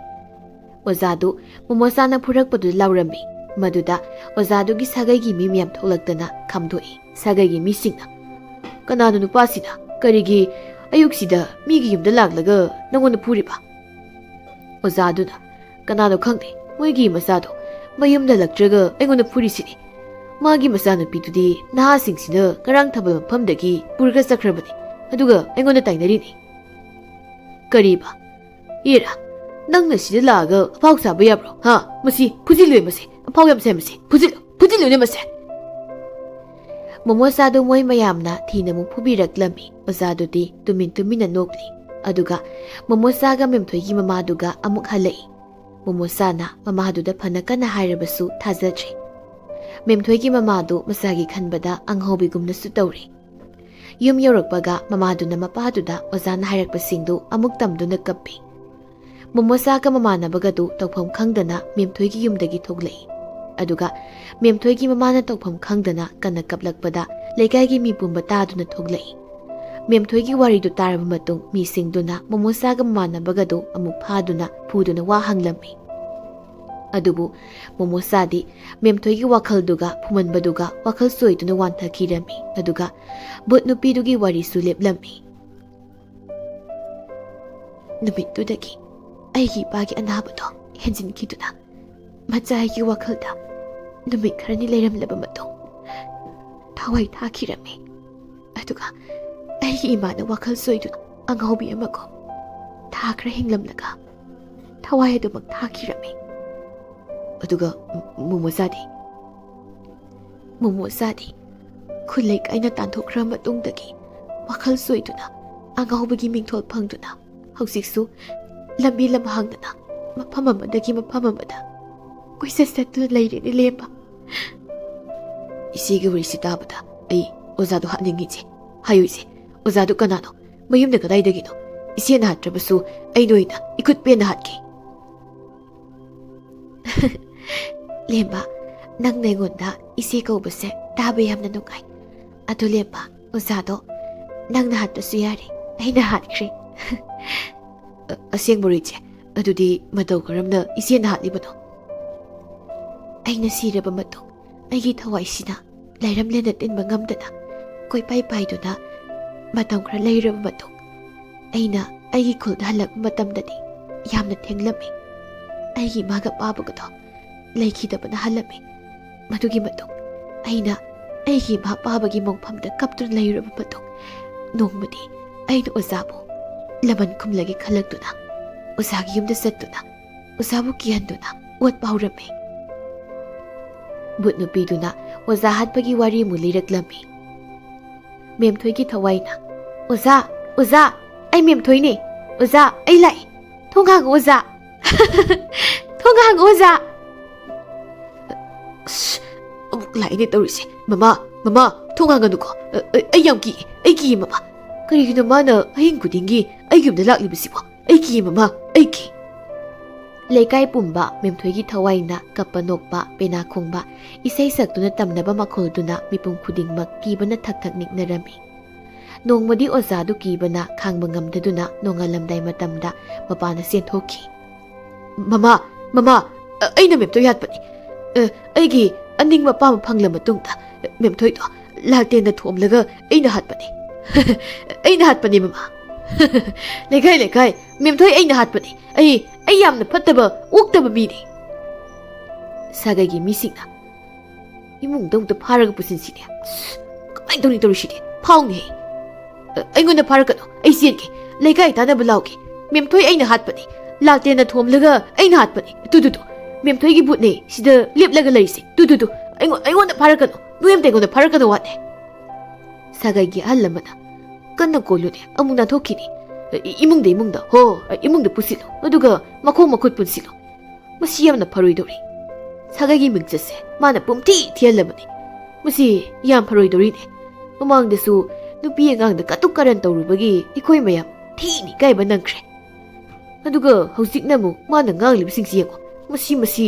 ꯑꯣꯖꯥꯗꯨ ꯃꯣꯃꯣꯆꯥꯅ ꯐꯨꯔꯛꯄꯗꯨꯗ ꯂꯥꯎꯔꯝꯃꯤ꯫ ꯃꯗꯨꯗ ꯑꯣꯖꯥꯗꯨꯒꯤ ꯁꯥꯒꯩꯒꯤ ꯃꯤ ꯃꯌꯥꯝ ꯊꯣꯛꯂꯛꯇꯅ ꯈꯥꯝꯗꯣꯛꯏ꯫ ꯁꯥꯒꯩꯒꯤ ꯃꯤꯁꯤꯡꯅ, "ꯀꯅꯥꯅꯣ ꯅꯨꯄꯥꯁꯤꯅ? ꯀꯔꯤꯒꯤ ꯑꯌꯨꯛꯁꯤꯗ ꯃꯤꯒꯤ ꯌꯨꯝꯗ ꯂꯥꯛꯂꯒ ꯅꯪꯉꯣꯟꯗ ꯐꯨꯔꯤꯕ?" ꯑꯣꯖꯥꯗꯨꯅ, "ꯀꯅꯥꯅꯣ ꯈꯪꯗꯦ, ꯃꯣꯏꯒꯤ ꯃꯆꯥꯗꯣ ꯃꯌꯨꯝꯗ ꯍꯜꯂꯛꯇ꯭ꯔꯒ ꯑꯩꯉꯣꯟꯗ ꯐꯨꯔꯤꯁꯤꯅꯤ꯫ ꯃꯥꯒꯤ ꯃꯆꯥꯅꯨꯄꯤꯗꯨꯗꯤ ꯅꯍꯥꯁꯤꯡꯁꯤꯅ ꯉꯔꯥꯡ ꯊꯥꯕꯜ ꯃꯐꯝꯗꯒꯤ ꯄꯨꯔꯒ ꯆꯠꯈ꯭ꯔꯕꯅꯤ, ꯑꯗꯨꯒ ꯑꯩꯉꯣꯟꯗ ꯇꯥꯏꯅꯔꯤꯅꯤ꯫" "ꯀꯔꯤꯕ? ꯏꯔꯥ, ꯅꯪꯅ ꯁꯤꯗ ꯂꯥꯛꯑꯒ ꯑꯐꯥꯎ ꯁꯥꯕ ꯌꯥꯕ꯭ꯔꯣ? ꯍꯥ? ꯃꯁꯤ ꯐꯨꯖꯤꯜꯂꯨꯏ, ꯃꯁꯤ ꯑꯐꯥꯎ ꯌꯥꯝ ꯁꯥꯏ, ꯃꯁꯤ ꯐꯨꯖꯤꯜꯂꯨ, ꯐꯨꯖꯤꯜꯂꯨꯅꯦ ꯃꯁꯦ!" ꯃꯣꯃꯣꯆꯥꯗꯨ ꯃꯣꯏ ꯃꯌꯥꯝꯅ ꯊꯤꯅ ꯑꯃꯨꯛ ꯐꯨꯕꯤꯔꯛꯂꯝꯃꯤ꯫ ꯑꯣꯖꯥꯗꯨꯗꯤ ꯇꯨꯃꯤꯟ ꯇꯨꯃꯤꯟꯅ ꯅꯣꯛꯂꯤ꯫ ꯑꯗꯨꯒ ꯃꯣꯃꯣꯆꯥꯒ ꯃꯦꯝꯊꯣꯏꯒꯤ ꯃꯃꯥꯗꯨꯒ ꯑꯃꯨꯛ ꯍꯜꯂꯛꯏ꯫ ꯃꯣꯃꯣꯆꯥꯅ ꯃꯃꯥꯗꯨꯗ ꯐꯅ ꯀꯟꯅ ꯍꯥꯏꯔꯕꯁꯨ ꯊꯥꯖꯗ꯭ꯔꯦ꯫ ꯃꯦꯝꯊꯣꯏꯒꯤ ꯃꯃꯥꯗꯨ ꯃꯆꯥꯒꯤ ꯈꯟꯕꯗ ꯑꯉꯥꯎꯕꯤꯒꯨꯝꯅꯁꯨ ꯇꯧꯔꯤ꯫ ꯌꯨꯝ ꯌꯧꯔꯛꯄꯒ ꯃꯃꯥꯗꯨꯅ ꯃꯄꯥꯗꯨꯗ ꯑꯣꯖꯥꯅ ꯍꯥꯏꯔꯛꯄꯁꯤꯡꯗꯨ ꯑꯃꯨꯛ ꯇꯝꯗꯨꯅ ꯀꯞꯄꯤ꯫ ꯃꯣꯃꯣꯆꯥꯒ ꯃꯃꯥꯟꯅꯕꯒꯗꯨ ꯇꯧꯐꯝ ꯈꯪꯗꯅ ꯃꯦꯝꯊꯣꯏꯒꯤ ꯌꯨꯝꯗꯒꯤ ꯊꯣꯛꯂꯛꯏ꯫ ꯑꯗꯨꯒ ꯃꯦꯝꯊꯣꯏꯒꯤ ꯃꯃꯥꯅ ꯇꯧꯐꯝ ꯈꯪꯗꯅ ꯀꯟꯅ ꯀꯞꯂꯛꯄꯗ ꯂꯩꯀꯥꯏꯒꯤ ꯃꯤ ꯄꯨꯝꯕ ꯇꯥꯗꯨꯅ ꯊꯣꯛꯂꯛꯏ꯫ ꯃꯦꯝꯊꯣꯏꯒꯤ ꯋꯥꯔꯤꯗꯨ ꯇꯥꯔꯕ ꯃꯇꯨꯡ ꯃꯤꯁꯤꯡꯗꯨꯅ ꯃꯣꯃꯣꯆꯥꯒ ꯃꯃꯥꯟꯅꯕꯒꯗꯨ ꯑꯃꯨꯛ ꯐꯥꯗꯨꯅ ꯐꯨꯗꯨꯅ ꯋꯥ ꯍꯪꯂꯝꯃꯤ꯫ ꯑꯗꯨꯕꯨ ꯃꯣꯃꯣꯆꯥꯗꯤ ꯃꯦꯝꯊꯣꯏꯒꯤ ꯋꯥꯈꯜꯗꯨꯒ ꯐꯨꯃꯟꯕꯗꯨꯒ ꯋꯥꯈꯜ ꯆꯣꯏꯗꯨꯅ ꯋꯥꯟꯊꯈꯤꯔꯝꯃꯤ꯫ ꯑꯗꯨꯒ ꯚꯨꯠ ꯅꯨꯄꯤꯗꯨꯒꯤ ꯋꯥꯔꯤꯁꯨ ꯂꯦꯞꯂꯝꯃꯤ꯫ ꯅꯨꯃꯤꯠꯇꯨꯗꯒꯤ ꯑꯩꯒꯤ ꯏꯄꯥꯒꯤ ꯑꯅꯥꯕꯗꯣ ꯍꯦꯟꯖꯤꯟꯈꯤꯗꯨꯅ ꯃꯆꯥ ꯑꯩꯒꯤ ꯋꯥꯈꯜꯗ ꯅꯨꯃꯤꯠ ꯈꯔꯅꯤ ꯂꯩꯔꯝꯂꯕ ꯃꯇꯨꯡ ꯊꯋꯥꯏ ꯊꯥꯈꯤꯔꯝꯃꯤ꯫ ꯑꯗꯨꯒ ꯑꯩꯒꯤ ꯏꯃꯥꯅ ꯋꯥꯈꯜ ꯁꯣꯏꯗꯨꯅ ꯑꯉꯥꯎꯕꯤ ꯑꯃꯒꯨꯝ ꯊꯥ ꯈꯔ ꯍꯤꯡꯂꯝꯂꯒ ꯊꯋꯥꯏ ꯑꯗꯨꯃꯛ ꯊꯥꯈꯤꯔꯝꯃꯤ꯫ ꯑꯗꯨꯒ ꯃꯣꯃꯣꯆꯥꯗꯤ, ꯃꯣꯃꯣꯆꯥꯗꯤ ꯈꯨꯜ ꯂꯩꯀꯥꯏꯅ ꯇꯥꯟꯊꯣꯛꯈ꯭ꯔ ꯃꯇꯨꯡꯗꯒꯤ ꯋꯥꯈꯜ ꯁꯣꯏꯗꯨꯅ ꯑꯉꯥꯎꯕꯒꯤ ꯃꯤꯡꯊꯣꯜ ꯐꯪꯗꯨꯅ ꯍꯧꯖꯤꯛꯁꯨ ꯂꯝꯕꯤ ꯂꯝꯍꯥꯡꯗꯅ ꯃꯐꯝ ꯑꯃꯗꯒꯤ ꯃꯐꯝ ꯑꯃꯗ ꯀꯣꯏꯆꯠ ꯆꯠꯇꯨꯅ ꯂꯩꯔꯦꯅꯦ ꯂꯦꯝꯕ꯫ ꯏꯆꯦꯒꯤ ꯋꯥꯔꯤꯁꯤ ꯇꯥꯕꯗ ꯑꯩ ꯑꯣꯖꯥꯗꯣ ꯍꯥꯠꯅꯤꯡꯉꯤ, ꯏꯆꯦ꯫ ꯍꯥꯏꯌꯨ, ꯏꯆꯦ, ꯑꯣꯖꯥꯗꯣ ꯀꯅꯥꯅꯣ? ꯃꯌꯨꯝꯗ ꯀꯗꯥꯏꯗꯒꯤꯅꯣ? ꯏꯆꯦꯅ ꯍꯥꯠꯇ꯭ꯔꯕꯁꯨ ꯑꯩ ꯅꯣꯏꯅ ꯏꯈꯨꯠ ꯄꯦꯟꯅ ꯍꯥꯠꯀꯦ꯫ ꯂꯦꯝꯕ, ꯅꯪꯅ ꯑꯩꯉꯣꯟꯗ ꯏꯆꯦ ꯀꯧꯕꯁꯦ ꯇꯥꯕ ꯌꯥꯝꯅ ꯅꯨꯡꯉꯥꯏ꯫ ꯑꯗꯨ ꯂꯦꯝꯕ, ꯑꯣꯖꯥꯗꯣ ꯅꯪꯅ ꯍꯥꯠꯄꯁꯨ ꯌꯥꯔꯦ, ꯑꯩꯅ ꯍꯥꯠꯈ꯭ꯔꯦ꯫ "ꯑ-, ꯑꯁꯦꯡꯕꯔꯣ, ꯏꯆꯦ? ꯑꯗꯨꯗꯤ ꯃꯇꯧ ꯀꯔꯝꯅ ꯏꯆꯦꯅ ꯍꯥꯠꯂꯤꯕꯅꯣ?" "ꯑꯩꯅ ꯁꯤꯔꯕ ꯃꯇꯨꯡ ꯑꯩꯒꯤ ꯊꯋꯥꯏꯁꯤꯅ ꯂꯥꯏꯔꯝꯂꯦꯟꯗ ꯇꯤꯟꯕ ꯉꯝꯗꯅ ꯀꯣꯏꯄꯥꯏ ꯄꯥꯏꯗꯨꯅ ꯃꯇꯝ ꯈꯔ ꯂꯩꯔꯕ ꯃꯇꯨꯡ, ꯑꯩꯅ ꯑꯩꯒꯤ ꯈꯨꯜꯗ ꯍꯜꯂꯛꯄ ꯃꯇꯝꯗꯗꯤ ꯌꯥꯝꯅ ꯊꯦꯡꯂꯝꯃꯤ꯫ ꯑꯩꯒꯤ ꯏꯃꯥꯒ ꯄꯥꯕꯒꯗꯣ ꯂꯩꯈꯤꯗꯕꯅ ꯍꯜꯂꯝꯃꯤ꯫ ꯃꯗꯨꯒꯤ ꯃꯇꯨꯡ ꯑꯩꯅ ꯑꯩꯒꯤ ꯏꯃꯥ ꯄꯥꯕꯒꯤ ꯃꯣꯡꯐꯝꯗ ꯀꯞꯇꯨꯅ ꯂꯩꯔꯨꯔꯕ ꯃꯇꯨꯡ, ꯅꯣꯡꯃꯗꯤ ꯑꯩꯅ ꯑꯣꯖꯥꯕꯨ ꯂꯃꯟ ꯈꯨꯝꯂꯒꯦ ꯈꯜꯂꯛꯇꯨꯅ ꯑꯣꯖꯥꯒꯤ ꯌꯨꯝꯗ ꯆꯠꯇꯨꯅ ꯑꯣꯖꯥꯕꯨ ꯀꯤꯍꯟꯗꯨꯅ ꯑꯣꯠꯄ ꯍꯧꯔꯝꯃꯤ꯫ ꯚꯨꯠ ꯅꯨꯄꯤꯗꯨꯅ ꯑꯣꯖꯥ ꯍꯥꯠꯄꯒꯤ ꯋꯥꯔꯤ ꯑꯃꯨꯛ ꯂꯤꯔꯛꯂꯝꯃꯤ꯫ ꯃꯦꯝꯊꯣꯏꯒꯤ ꯊꯋꯥꯏꯅ, "ꯑꯣꯖꯥ, ꯑꯣꯖꯥ, ꯑꯩ ꯃꯦꯝꯊꯣꯏꯅꯦ꯫ ꯑꯣꯖꯥ, ꯑꯩ ꯂꯥꯛꯑꯦ꯫ ꯊꯣꯡ ꯍꯥꯡꯉꯨ, ꯑꯣꯖꯥ꯫ ꯊꯣꯡ ꯍꯥꯡꯉꯨ, ꯑꯣꯖꯥ꯫" ꯑꯁ, ꯑꯃꯨꯛ ꯂꯥꯛꯏꯅꯦ ꯇꯧꯔꯤꯁꯦ꯫ "ꯃꯃꯥ, ꯃꯃꯥ, ꯊꯣꯡ ꯍꯥꯡꯒꯅꯨꯀꯣ꯫ ꯑ, ꯑ, ꯑꯩ ꯌꯥꯝ ꯀꯤꯌꯦ, ꯑꯩ ꯀꯤꯌꯦ, ꯃꯃꯥ꯫ ꯀꯔꯤꯒꯤꯅꯣ ꯃꯥꯅ ꯑꯍꯤꯡ ꯈꯨꯗꯤꯡꯒꯤ ꯑꯩꯒꯤ ꯌꯨꯝꯗ ꯂꯥꯛꯂꯤꯕꯁꯤꯕꯣ? ꯑꯩ ꯀꯤ, ꯃꯃꯥ, ꯑꯩ ꯀꯤ꯫" ꯂꯩꯀꯥꯏ ꯄꯨꯝꯕ ꯃꯦꯝꯊꯣꯏꯒꯤ ꯊꯋꯥꯏꯅ ꯀꯞꯄ ꯅꯣꯛꯄ, ꯄꯦꯅꯥ ꯈꯣꯡꯕ, ꯏꯁꯩ ꯁꯛꯇꯨꯅ ꯇꯝꯅꯕ ꯃꯈꯣꯜꯗꯨꯅ ꯃꯤꯄꯨꯝ ꯈꯨꯗꯤꯡꯃꯛ ꯀꯤꯕꯅ ꯊꯛ ꯊꯛ ꯅꯤꯛꯅꯔꯝꯃꯤ꯫ ꯅꯣꯡꯃꯗꯤ ꯑꯣꯖꯥꯗꯨ ꯀꯤꯕꯅ ꯈꯥꯡꯕ ꯉꯝꯗꯗꯨꯅ ꯅꯣꯡꯉꯥꯜꯂꯝꯗꯥꯏ ꯃꯇꯝꯗ ꯃꯄꯥꯟꯗ ꯆꯦꯟꯊꯣꯛꯈꯤ꯫ "ꯃꯃꯥ, ꯃꯃꯥ, ꯑ-, ꯑꯩꯅ ꯃꯦꯝꯊꯣꯏ ꯍꯥꯠꯄꯅꯤ꯫ ꯑ, ꯑꯩꯒꯤ ꯑꯅꯤꯡꯕ ꯑꯄꯥꯝꯕ ꯐꯪꯂ ꯃꯇꯨꯡꯗ ꯃꯦꯝꯊꯣꯏꯗꯣ ꯂꯥꯜꯇꯦꯟꯗ ꯊꯣꯝꯂꯒ ꯑꯩꯅ ꯍꯥꯠꯄꯅꯤ꯫ ꯑꯩꯅ ꯍꯥꯠꯄꯅꯤ, ꯃꯃꯥ꯫ ꯂꯩꯀꯥꯏ, ꯂꯩꯀꯥꯏ, ꯃꯦꯝꯊꯣꯏ ꯑꯩꯅ ꯍꯥꯠꯄꯅꯤ꯫ ꯑꯩ, ꯑꯩ ꯌꯥꯝꯅ ꯐꯠꯇꯕ, ꯑꯣꯛꯇꯕ ꯃꯤꯅꯤ꯫" ꯁꯥꯒꯩꯒꯤ ꯃꯤꯁꯤꯡꯅ, "ꯏꯃꯨꯡꯗ ꯑꯃꯨꯛꯇ ꯐꯥꯔꯒ ꯄꯨꯁꯤꯟꯁꯤꯅꯦ꯫ ꯑꯁ, ꯀꯃꯥꯏꯅ ꯇꯧꯅꯤ ꯇꯧꯔꯤꯁꯤꯗꯤ? ꯐꯥꯎꯅꯤꯍꯦ꯫ ꯑ, ꯑꯩꯉꯣꯟꯗ ꯐꯥꯔꯛꯀꯅꯨ꯫ ꯑꯩ ꯆꯦꯟꯒꯦ꯫ ꯂꯩꯀꯥꯏ ꯇꯥꯟꯅꯕ ꯂꯥꯎꯒꯦ꯫ ꯃꯦꯝꯊꯣꯏ ꯑꯩꯅ ꯍꯥꯠꯄꯅꯤ꯫ ꯂꯥꯜꯇꯦꯟꯅ ꯊꯣꯝꯂꯒ ꯑꯩꯅ ꯍꯥꯠꯄꯅꯤ꯫ ꯇꯨ, ꯇꯨ, ꯇꯨ꯫ ꯃꯦꯝꯊꯣꯏꯒꯤ ꯚꯨꯠꯅꯦ ꯁꯤꯗ ꯂꯦꯞꯂꯒ ꯂꯩꯔꯤꯁꯦ꯫ ꯇꯨ, ꯇꯨ, ꯇꯨ꯫ ꯑꯩꯉꯣꯟ-, ꯑꯩꯉꯣꯟꯗ ꯐꯥꯔꯛꯀꯅꯨ꯫ ꯅꯣꯏ ꯑꯝꯇ ꯑꯩꯉꯣꯟꯗ ꯐꯥꯔꯛꯀꯅꯨ ꯋꯥꯅꯦ꯫" ꯁꯥꯒꯩꯒꯤ ꯑꯍꯜ ꯑꯃꯅ, "ꯀꯟꯅ ꯀꯣꯜꯂꯨꯅꯦ꯫ ꯑꯃꯨꯛ ꯅꯥꯟꯊꯣꯛꯈꯤꯅꯤ꯫ ꯏ-, ꯏꯃꯨꯡꯗ, ꯏꯃꯨꯡꯗ꯫ ꯍꯣ, ꯏꯃꯨꯡꯗ ꯄꯨꯁꯤꯜꯂꯨ꯫ ꯑꯗꯨꯒ ꯃꯈꯣꯡ ꯃꯈꯨꯠ ꯄꯨꯟꯁꯤꯜꯂꯨ꯫ ꯃꯁꯤ ꯌꯥꯝꯅ ꯐꯔꯣꯏꯗꯧꯔꯤ꯫ ꯁꯥꯒꯩꯒꯤ ꯃꯤꯡꯆꯠꯁꯦ ꯃꯥꯅ ꯄꯨꯝꯊꯤ ꯊꯤꯍꯜꯂꯕꯅꯤ꯫ ꯃꯁꯤ ꯌꯥꯝ ꯐꯔꯣꯏꯗꯧꯔꯤꯅꯦ꯫ ꯃꯃꯥꯡꯗꯁꯨ ꯅꯨꯄꯤ ꯑꯉꯥꯡꯗ ꯀꯇꯨꯛ ꯀꯥꯔꯟ ꯇꯧꯔꯨꯕꯒꯤ ꯑꯩꯈꯣꯏ ꯃꯌꯥꯝ ꯊꯤꯅ ꯏꯀꯥꯏꯕ ꯅꯪꯈ꯭ꯔꯦ꯫ ꯑꯗꯨꯒ ꯍꯧꯖꯤꯛꯅ ꯑꯃꯨꯛ ꯃꯥꯅ ꯉꯥꯡꯂꯤꯕꯁꯤꯡꯁꯤ ꯌꯦꯡꯉꯣ꯫ ꯃꯁꯤ, ꯃꯁꯤ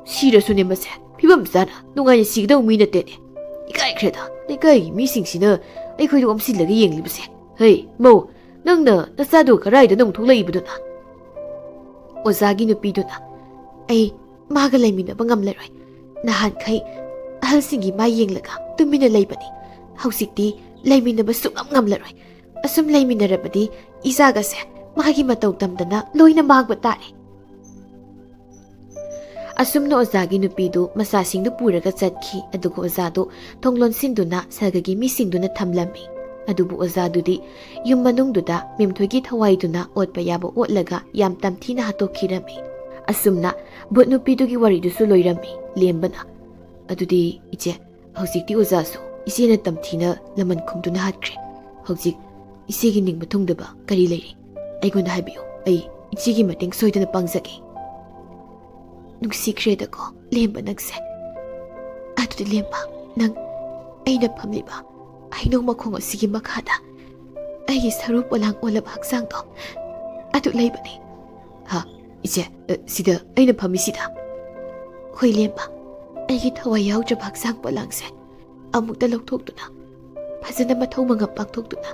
ꯁꯤꯔꯁꯨꯅꯦ ꯃꯁꯦ꯫ ꯐꯤꯕꯝ ꯆꯥꯅ ꯅꯨꯡꯉꯥꯏꯅ ꯁꯤꯒꯗꯧꯕ ꯃꯤ ꯅꯠꯇꯦꯅꯦ꯫ ꯏꯀꯥꯏꯈ꯭ꯔꯦꯗ, ꯂꯩꯀꯥꯏꯒꯤ ꯃꯤꯁꯤꯡꯁꯤꯅ ꯑꯩꯈꯣꯏꯗ ꯑꯣꯝꯁꯤꯜꯂꯒ ꯌꯦꯡꯂꯤꯕꯁꯦ꯫ ꯍꯩ, ꯃꯧ, ꯅꯪꯅ ꯅꯆꯥꯗꯨ ꯀꯗꯥꯏꯗ ꯑꯃꯨꯛ ꯊꯣꯛꯂꯛꯏꯕꯗꯨꯅ? ꯑꯣꯖꯥꯒꯤ ꯅꯨꯄꯤꯗꯨꯅ, "ꯑꯩ ꯃꯥꯒ ꯂꯩꯃꯤꯟꯅꯕ ꯉꯝꯂꯔꯣꯏ꯫ ꯅꯍꯥꯟꯈꯩ ꯑꯍꯜꯁꯤꯡꯒꯤ ꯃꯥꯏ ꯌꯦꯡꯂꯒ ꯇꯨꯃꯤꯟꯅ ꯂꯩꯕꯅꯤ꯫ ꯍꯧꯖꯤꯛꯇꯤ ꯂꯩꯃꯤꯟꯅꯕ ꯁꯨꯡꯉꯝ ꯉꯝꯂꯔꯣꯏ꯫ ꯑꯁꯨꯝ ꯂꯩꯃꯤꯟꯅꯔꯕꯗꯤ ꯏꯆꯥꯒꯁꯦ ꯃꯥꯒꯤ ꯃꯇꯧ ꯇꯝꯗꯅ ꯂꯣꯏꯅ ꯃꯥꯡꯕ ꯇꯥꯔꯦ"꯫ ꯑꯁꯨꯝꯅ ꯑꯣꯖꯥꯒꯤ ꯅꯨꯄꯤꯗꯨ ꯃꯆꯥꯁꯤꯡꯗꯨ ꯄꯨꯔꯒ ꯆꯠꯈꯤ꯫ ꯑꯗꯨꯒ ꯑꯣꯖꯥꯗꯨ ꯊꯣꯡ ꯂꯣꯟꯁꯤꯟꯗꯨꯅ ꯁꯔꯒꯒꯤ ꯃꯤꯁꯤꯡꯗꯨꯅ ꯊꯝꯂꯝꯃꯤ꯫ ꯑꯗꯨꯕꯨ ꯑꯣꯖꯥꯗꯨꯗꯤ ꯌꯨꯝ ꯃꯅꯨꯡꯗꯨꯗ ꯃꯦꯝꯊꯣꯏꯒꯤ ꯊꯋꯥꯏꯗꯨꯅ ꯑꯣꯠꯄ ꯌꯥꯕ ꯑꯣꯠꯂꯒ ꯌꯥꯝ ꯇꯝꯊꯤꯅ ꯍꯥꯠꯇꯣꯛꯈꯤꯔꯝꯃꯤ꯫ ꯑꯁꯨꯝꯅ ꯚꯨꯠ ꯅꯨꯄꯤꯗꯨꯒꯤ ꯋꯥꯔꯤꯗꯨꯁꯨ ꯂꯣꯏꯔꯝꯃꯤ꯫ ꯂꯦꯝꯕꯅ, "ꯑꯗꯨꯗꯤ ꯏꯆꯦ, ꯍꯧꯖꯤꯛꯇꯤ ꯑꯣꯖꯥꯁꯨ ꯏꯆꯦꯅ ꯇꯝꯊꯤꯅ ꯂꯃꯟ ꯈꯨꯝꯗꯨꯅ ꯍꯥꯠꯈ꯭ꯔꯦ꯫ ꯍꯧꯖꯤꯛ ꯏꯆꯦꯒꯤ ꯅꯤꯡꯕ ꯊꯨꯡꯗꯕ ꯀꯔꯤ ꯂꯩꯔꯤ? ꯑꯩꯉꯣꯟꯗ ꯍꯥꯏꯕꯤꯌꯨ, ꯑꯩ ꯏꯆꯦꯒꯤ ꯃꯇꯦꯡ ꯁꯣꯏꯗꯅ ꯄꯥꯡꯖꯒꯦ"꯫ "ꯅꯨꯡꯁꯤꯈ꯭ꯔꯦꯗꯀꯣ ꯂꯦꯝꯕ ꯅꯪꯁꯦ꯫ ꯑꯗꯨꯗꯤ ꯂꯦꯝꯕ, ꯅꯪ ꯑꯩꯅ ꯐꯝꯂꯤꯕ ꯍꯩꯅꯧ ꯃꯈꯣꯡ ꯑꯁꯤꯒꯤ ꯃꯈꯥꯗ ꯑꯩꯒꯤ ꯁꯔꯨ ꯄꯣꯂꯥꯡ ꯑꯣꯜꯂꯕ ꯍꯛꯆꯥꯡꯗꯣ ꯑꯗꯨ ꯂꯩꯕꯅꯤ"꯫ "ꯍꯥ? ꯏꯆꯦ, ꯑ, ꯁꯤꯗ ꯑꯩꯅ ꯐꯝꯃꯤꯁꯤꯗ?" "ꯍꯣꯏ ꯂꯦꯝꯕ, ꯑꯩꯒꯤ ꯊꯋꯥꯏ ꯌꯥꯎꯗ꯭ꯔꯕ ꯍꯛꯆꯥꯡ ꯄꯣꯂꯥꯡꯁꯦ ꯑꯃꯨꯛꯇ ꯂꯧꯊꯣꯛꯇꯨꯅ, ꯐꯖꯅ ꯃꯊꯧ ꯃꯉꯝ ꯄꯥꯡꯊꯣꯛꯇꯨꯅ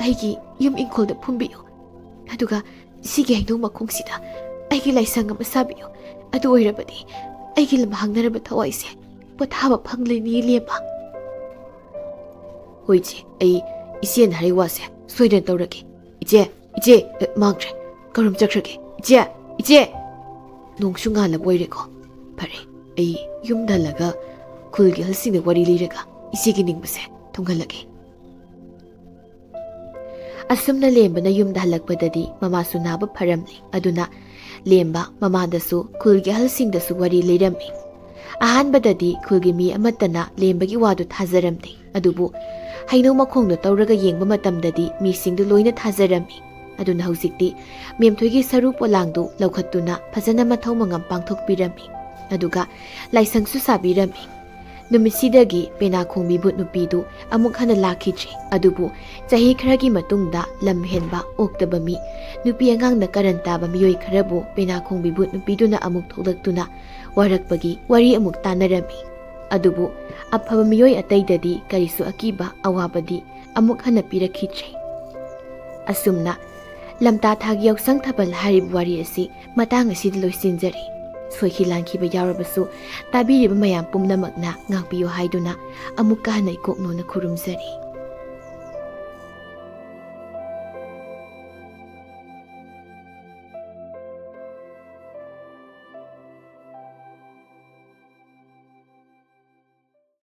ꯑꯩꯒꯤ ꯌꯨꯝ ꯏꯪꯈꯣꯜꯗ ꯐꯨꯝꯕꯤꯌꯨ꯫ ꯑꯗꯨꯒ ꯁꯤꯒꯤ ꯍꯩꯅꯧ ꯃꯈꯣꯡꯁꯤꯗ ꯑꯩꯒꯤ ꯂꯥꯏꯁꯪ ꯑꯃ ꯁꯥꯕꯤꯌꯨ꯫ ꯑꯗꯨ ꯑꯣꯏꯔꯕꯗꯤ ꯑꯩꯒꯤ ꯂꯝꯍꯥꯡꯅꯔꯕ ꯊꯋꯥꯏꯁꯦ ꯄꯣꯊꯥꯕ ꯐꯪꯂꯅꯤ ꯂꯦꯝꯕ"꯫ "ꯍꯣꯏ ꯏꯆꯦ, ꯑꯩ ꯏꯆꯦꯅ ꯍꯥꯏꯔꯤ ꯋꯥꯁꯦ ꯁꯣꯏꯗꯅ ꯇꯧꯔꯒꯦ꯫ ꯏꯆꯦ, ꯏꯆꯦ, ꯑꯦ, ꯃꯥꯡꯈ꯭ꯔꯦ꯫ ꯀꯔꯣꯝ ꯆꯠꯈ꯭ꯔꯒꯦ? ꯏꯆꯦ, ꯏꯆꯦ!" "ꯅꯣꯡꯁꯨ ꯉꯥꯜꯂꯕ ꯑꯣꯏꯔꯦꯀꯣ꯫ ꯐꯔꯦ, ꯑꯩ ꯌꯨꯝꯗ ꯍꯜꯂꯒ ꯈꯨꯜꯒꯤ ꯑꯍꯜꯁꯤꯡꯗ ꯋꯥꯔꯤ ꯂꯤꯔꯒ ꯏꯆꯦꯒꯤ ꯅꯤꯡꯕꯁꯦ ꯊꯨꯡꯍꯜꯂꯒꯦ"꯫ ꯑꯁꯨꯝꯅ ꯂꯦꯝꯕꯅ ꯌꯨꯝꯗ ꯍꯜꯂꯛꯄꯗꯗꯤ ꯃꯃꯥꯁꯨ ꯅꯥꯕ ꯐꯔꯝꯂꯦ꯫ ꯑꯗꯨꯅ ꯂꯦꯝꯕ ꯃꯃꯥꯗꯁꯨ ꯈꯨꯜꯒꯤ ꯑꯍꯜꯁꯤꯡꯗꯁꯨ ꯋꯥꯔꯤ ꯂꯤꯔꯝꯃꯤ꯫ ꯑꯍꯥꯟꯕꯗꯗꯤ ꯈꯨꯜꯒꯤ ꯃꯤ ꯑꯃꯠꯇꯅ ꯂꯦꯝꯕꯒꯤ ꯋꯥꯗꯨ ꯊꯥꯖꯔꯝꯗꯦ꯫ ꯑꯗꯨꯕꯨ ꯍꯩꯅꯧ ꯃꯈꯣꯡꯗꯣ ꯇꯧꯔꯒ ꯌꯦꯡꯕ ꯃꯇꯝꯗꯗꯤ ꯃꯤꯁꯤꯡꯗꯨ ꯂꯣꯏꯅ ꯊꯥꯖꯔꯝꯃꯤ꯫ ꯑꯗꯨꯅ ꯍꯧꯖꯤꯛꯇꯤ ꯃꯦꯝꯊꯣꯏꯒꯤ ꯁꯔꯨ ꯄꯣꯂꯥꯡꯗꯨ ꯂꯧꯈꯠꯇꯨꯅ ꯐꯖꯅ ꯃꯊꯧ ꯃꯉꯝ ꯄꯥꯡꯊꯣꯛꯄꯤꯔꯝꯃꯤ꯫ ꯑꯗꯨꯒ ꯂꯥꯏꯁꯪꯁꯨ ꯁꯥꯕꯤꯔꯝꯃꯤ꯫ ꯅꯨꯃꯤꯠꯁꯤꯗꯒꯤ ꯄꯦꯅꯥ ꯈꯣꯡꯕꯤ ꯚꯨꯠ ꯅꯨꯄꯤꯗꯨ ꯑꯃꯨꯛ ꯍꯟꯅ ꯂꯥꯛꯈꯤꯗ꯭ꯔꯦ꯫ ꯑꯗꯨꯕꯨ ꯆꯍꯤ ꯈꯔꯒꯤ ꯃꯇꯨꯡꯗ ꯂꯝ ꯍꯦꯟꯕ, ꯑꯣꯛꯇꯕ ꯃꯤ, ꯅꯨꯄꯤ ꯑꯉꯥꯡꯗ ꯀꯔꯟ ꯇꯥꯕ ꯃꯤꯑꯣꯏ ꯈꯔꯕꯨ ꯄꯦꯅꯥ ꯈꯣꯡꯕꯤ ꯚꯨꯠ ꯅꯨꯄꯤꯗꯨꯅ ꯑꯃꯨꯛ ꯊꯣꯛꯂꯛꯇꯨꯅ ꯋꯥꯔꯛꯄꯒꯤ ꯋꯥꯔꯤ ꯑꯃꯨꯛ ꯇꯥꯅꯔꯝꯃꯤ꯫ ꯑꯗꯨꯕꯨ ꯑꯐꯕ ꯃꯤꯑꯣꯏ ꯑꯇꯩꯗꯗꯤ ꯀꯔꯤꯁꯨ ꯑꯀꯤꯕ ꯑꯋꯥꯕꯗꯤ ꯑꯃꯨꯛ ꯍꯟꯅ ꯄꯤꯔꯛꯈꯤꯗ꯭ꯔꯦ꯫ ꯑꯁꯨꯝꯅ ꯂꯝꯇꯥ ꯊꯥꯒꯤ ꯌꯥꯎꯁꯪ ꯊꯥꯕꯜ ꯍꯥꯏꯔꯤꯕ ꯋꯥꯔꯤ ꯑꯁꯤ ꯃꯇꯥꯡ ꯑꯁꯤꯗ ꯂꯣꯏꯁꯤꯟꯖꯔꯦ꯫ ꯁꯣꯏꯈꯤ ꯂꯥꯟꯈꯤꯕ ꯌꯥꯎꯔꯕꯁꯨ ꯇꯥꯕꯤꯔꯤꯕ ꯃꯌꯥꯝ ꯄꯨꯝꯅꯃꯛꯅ ꯉꯥꯛꯄꯤꯌꯨ ꯍꯥꯏꯗꯨꯅ ꯑꯃꯨꯛꯀ ꯍꯟꯅ ꯏꯀꯣꯛꯅꯧꯅ ꯈꯨꯔꯨꯝꯖꯔꯤ꯫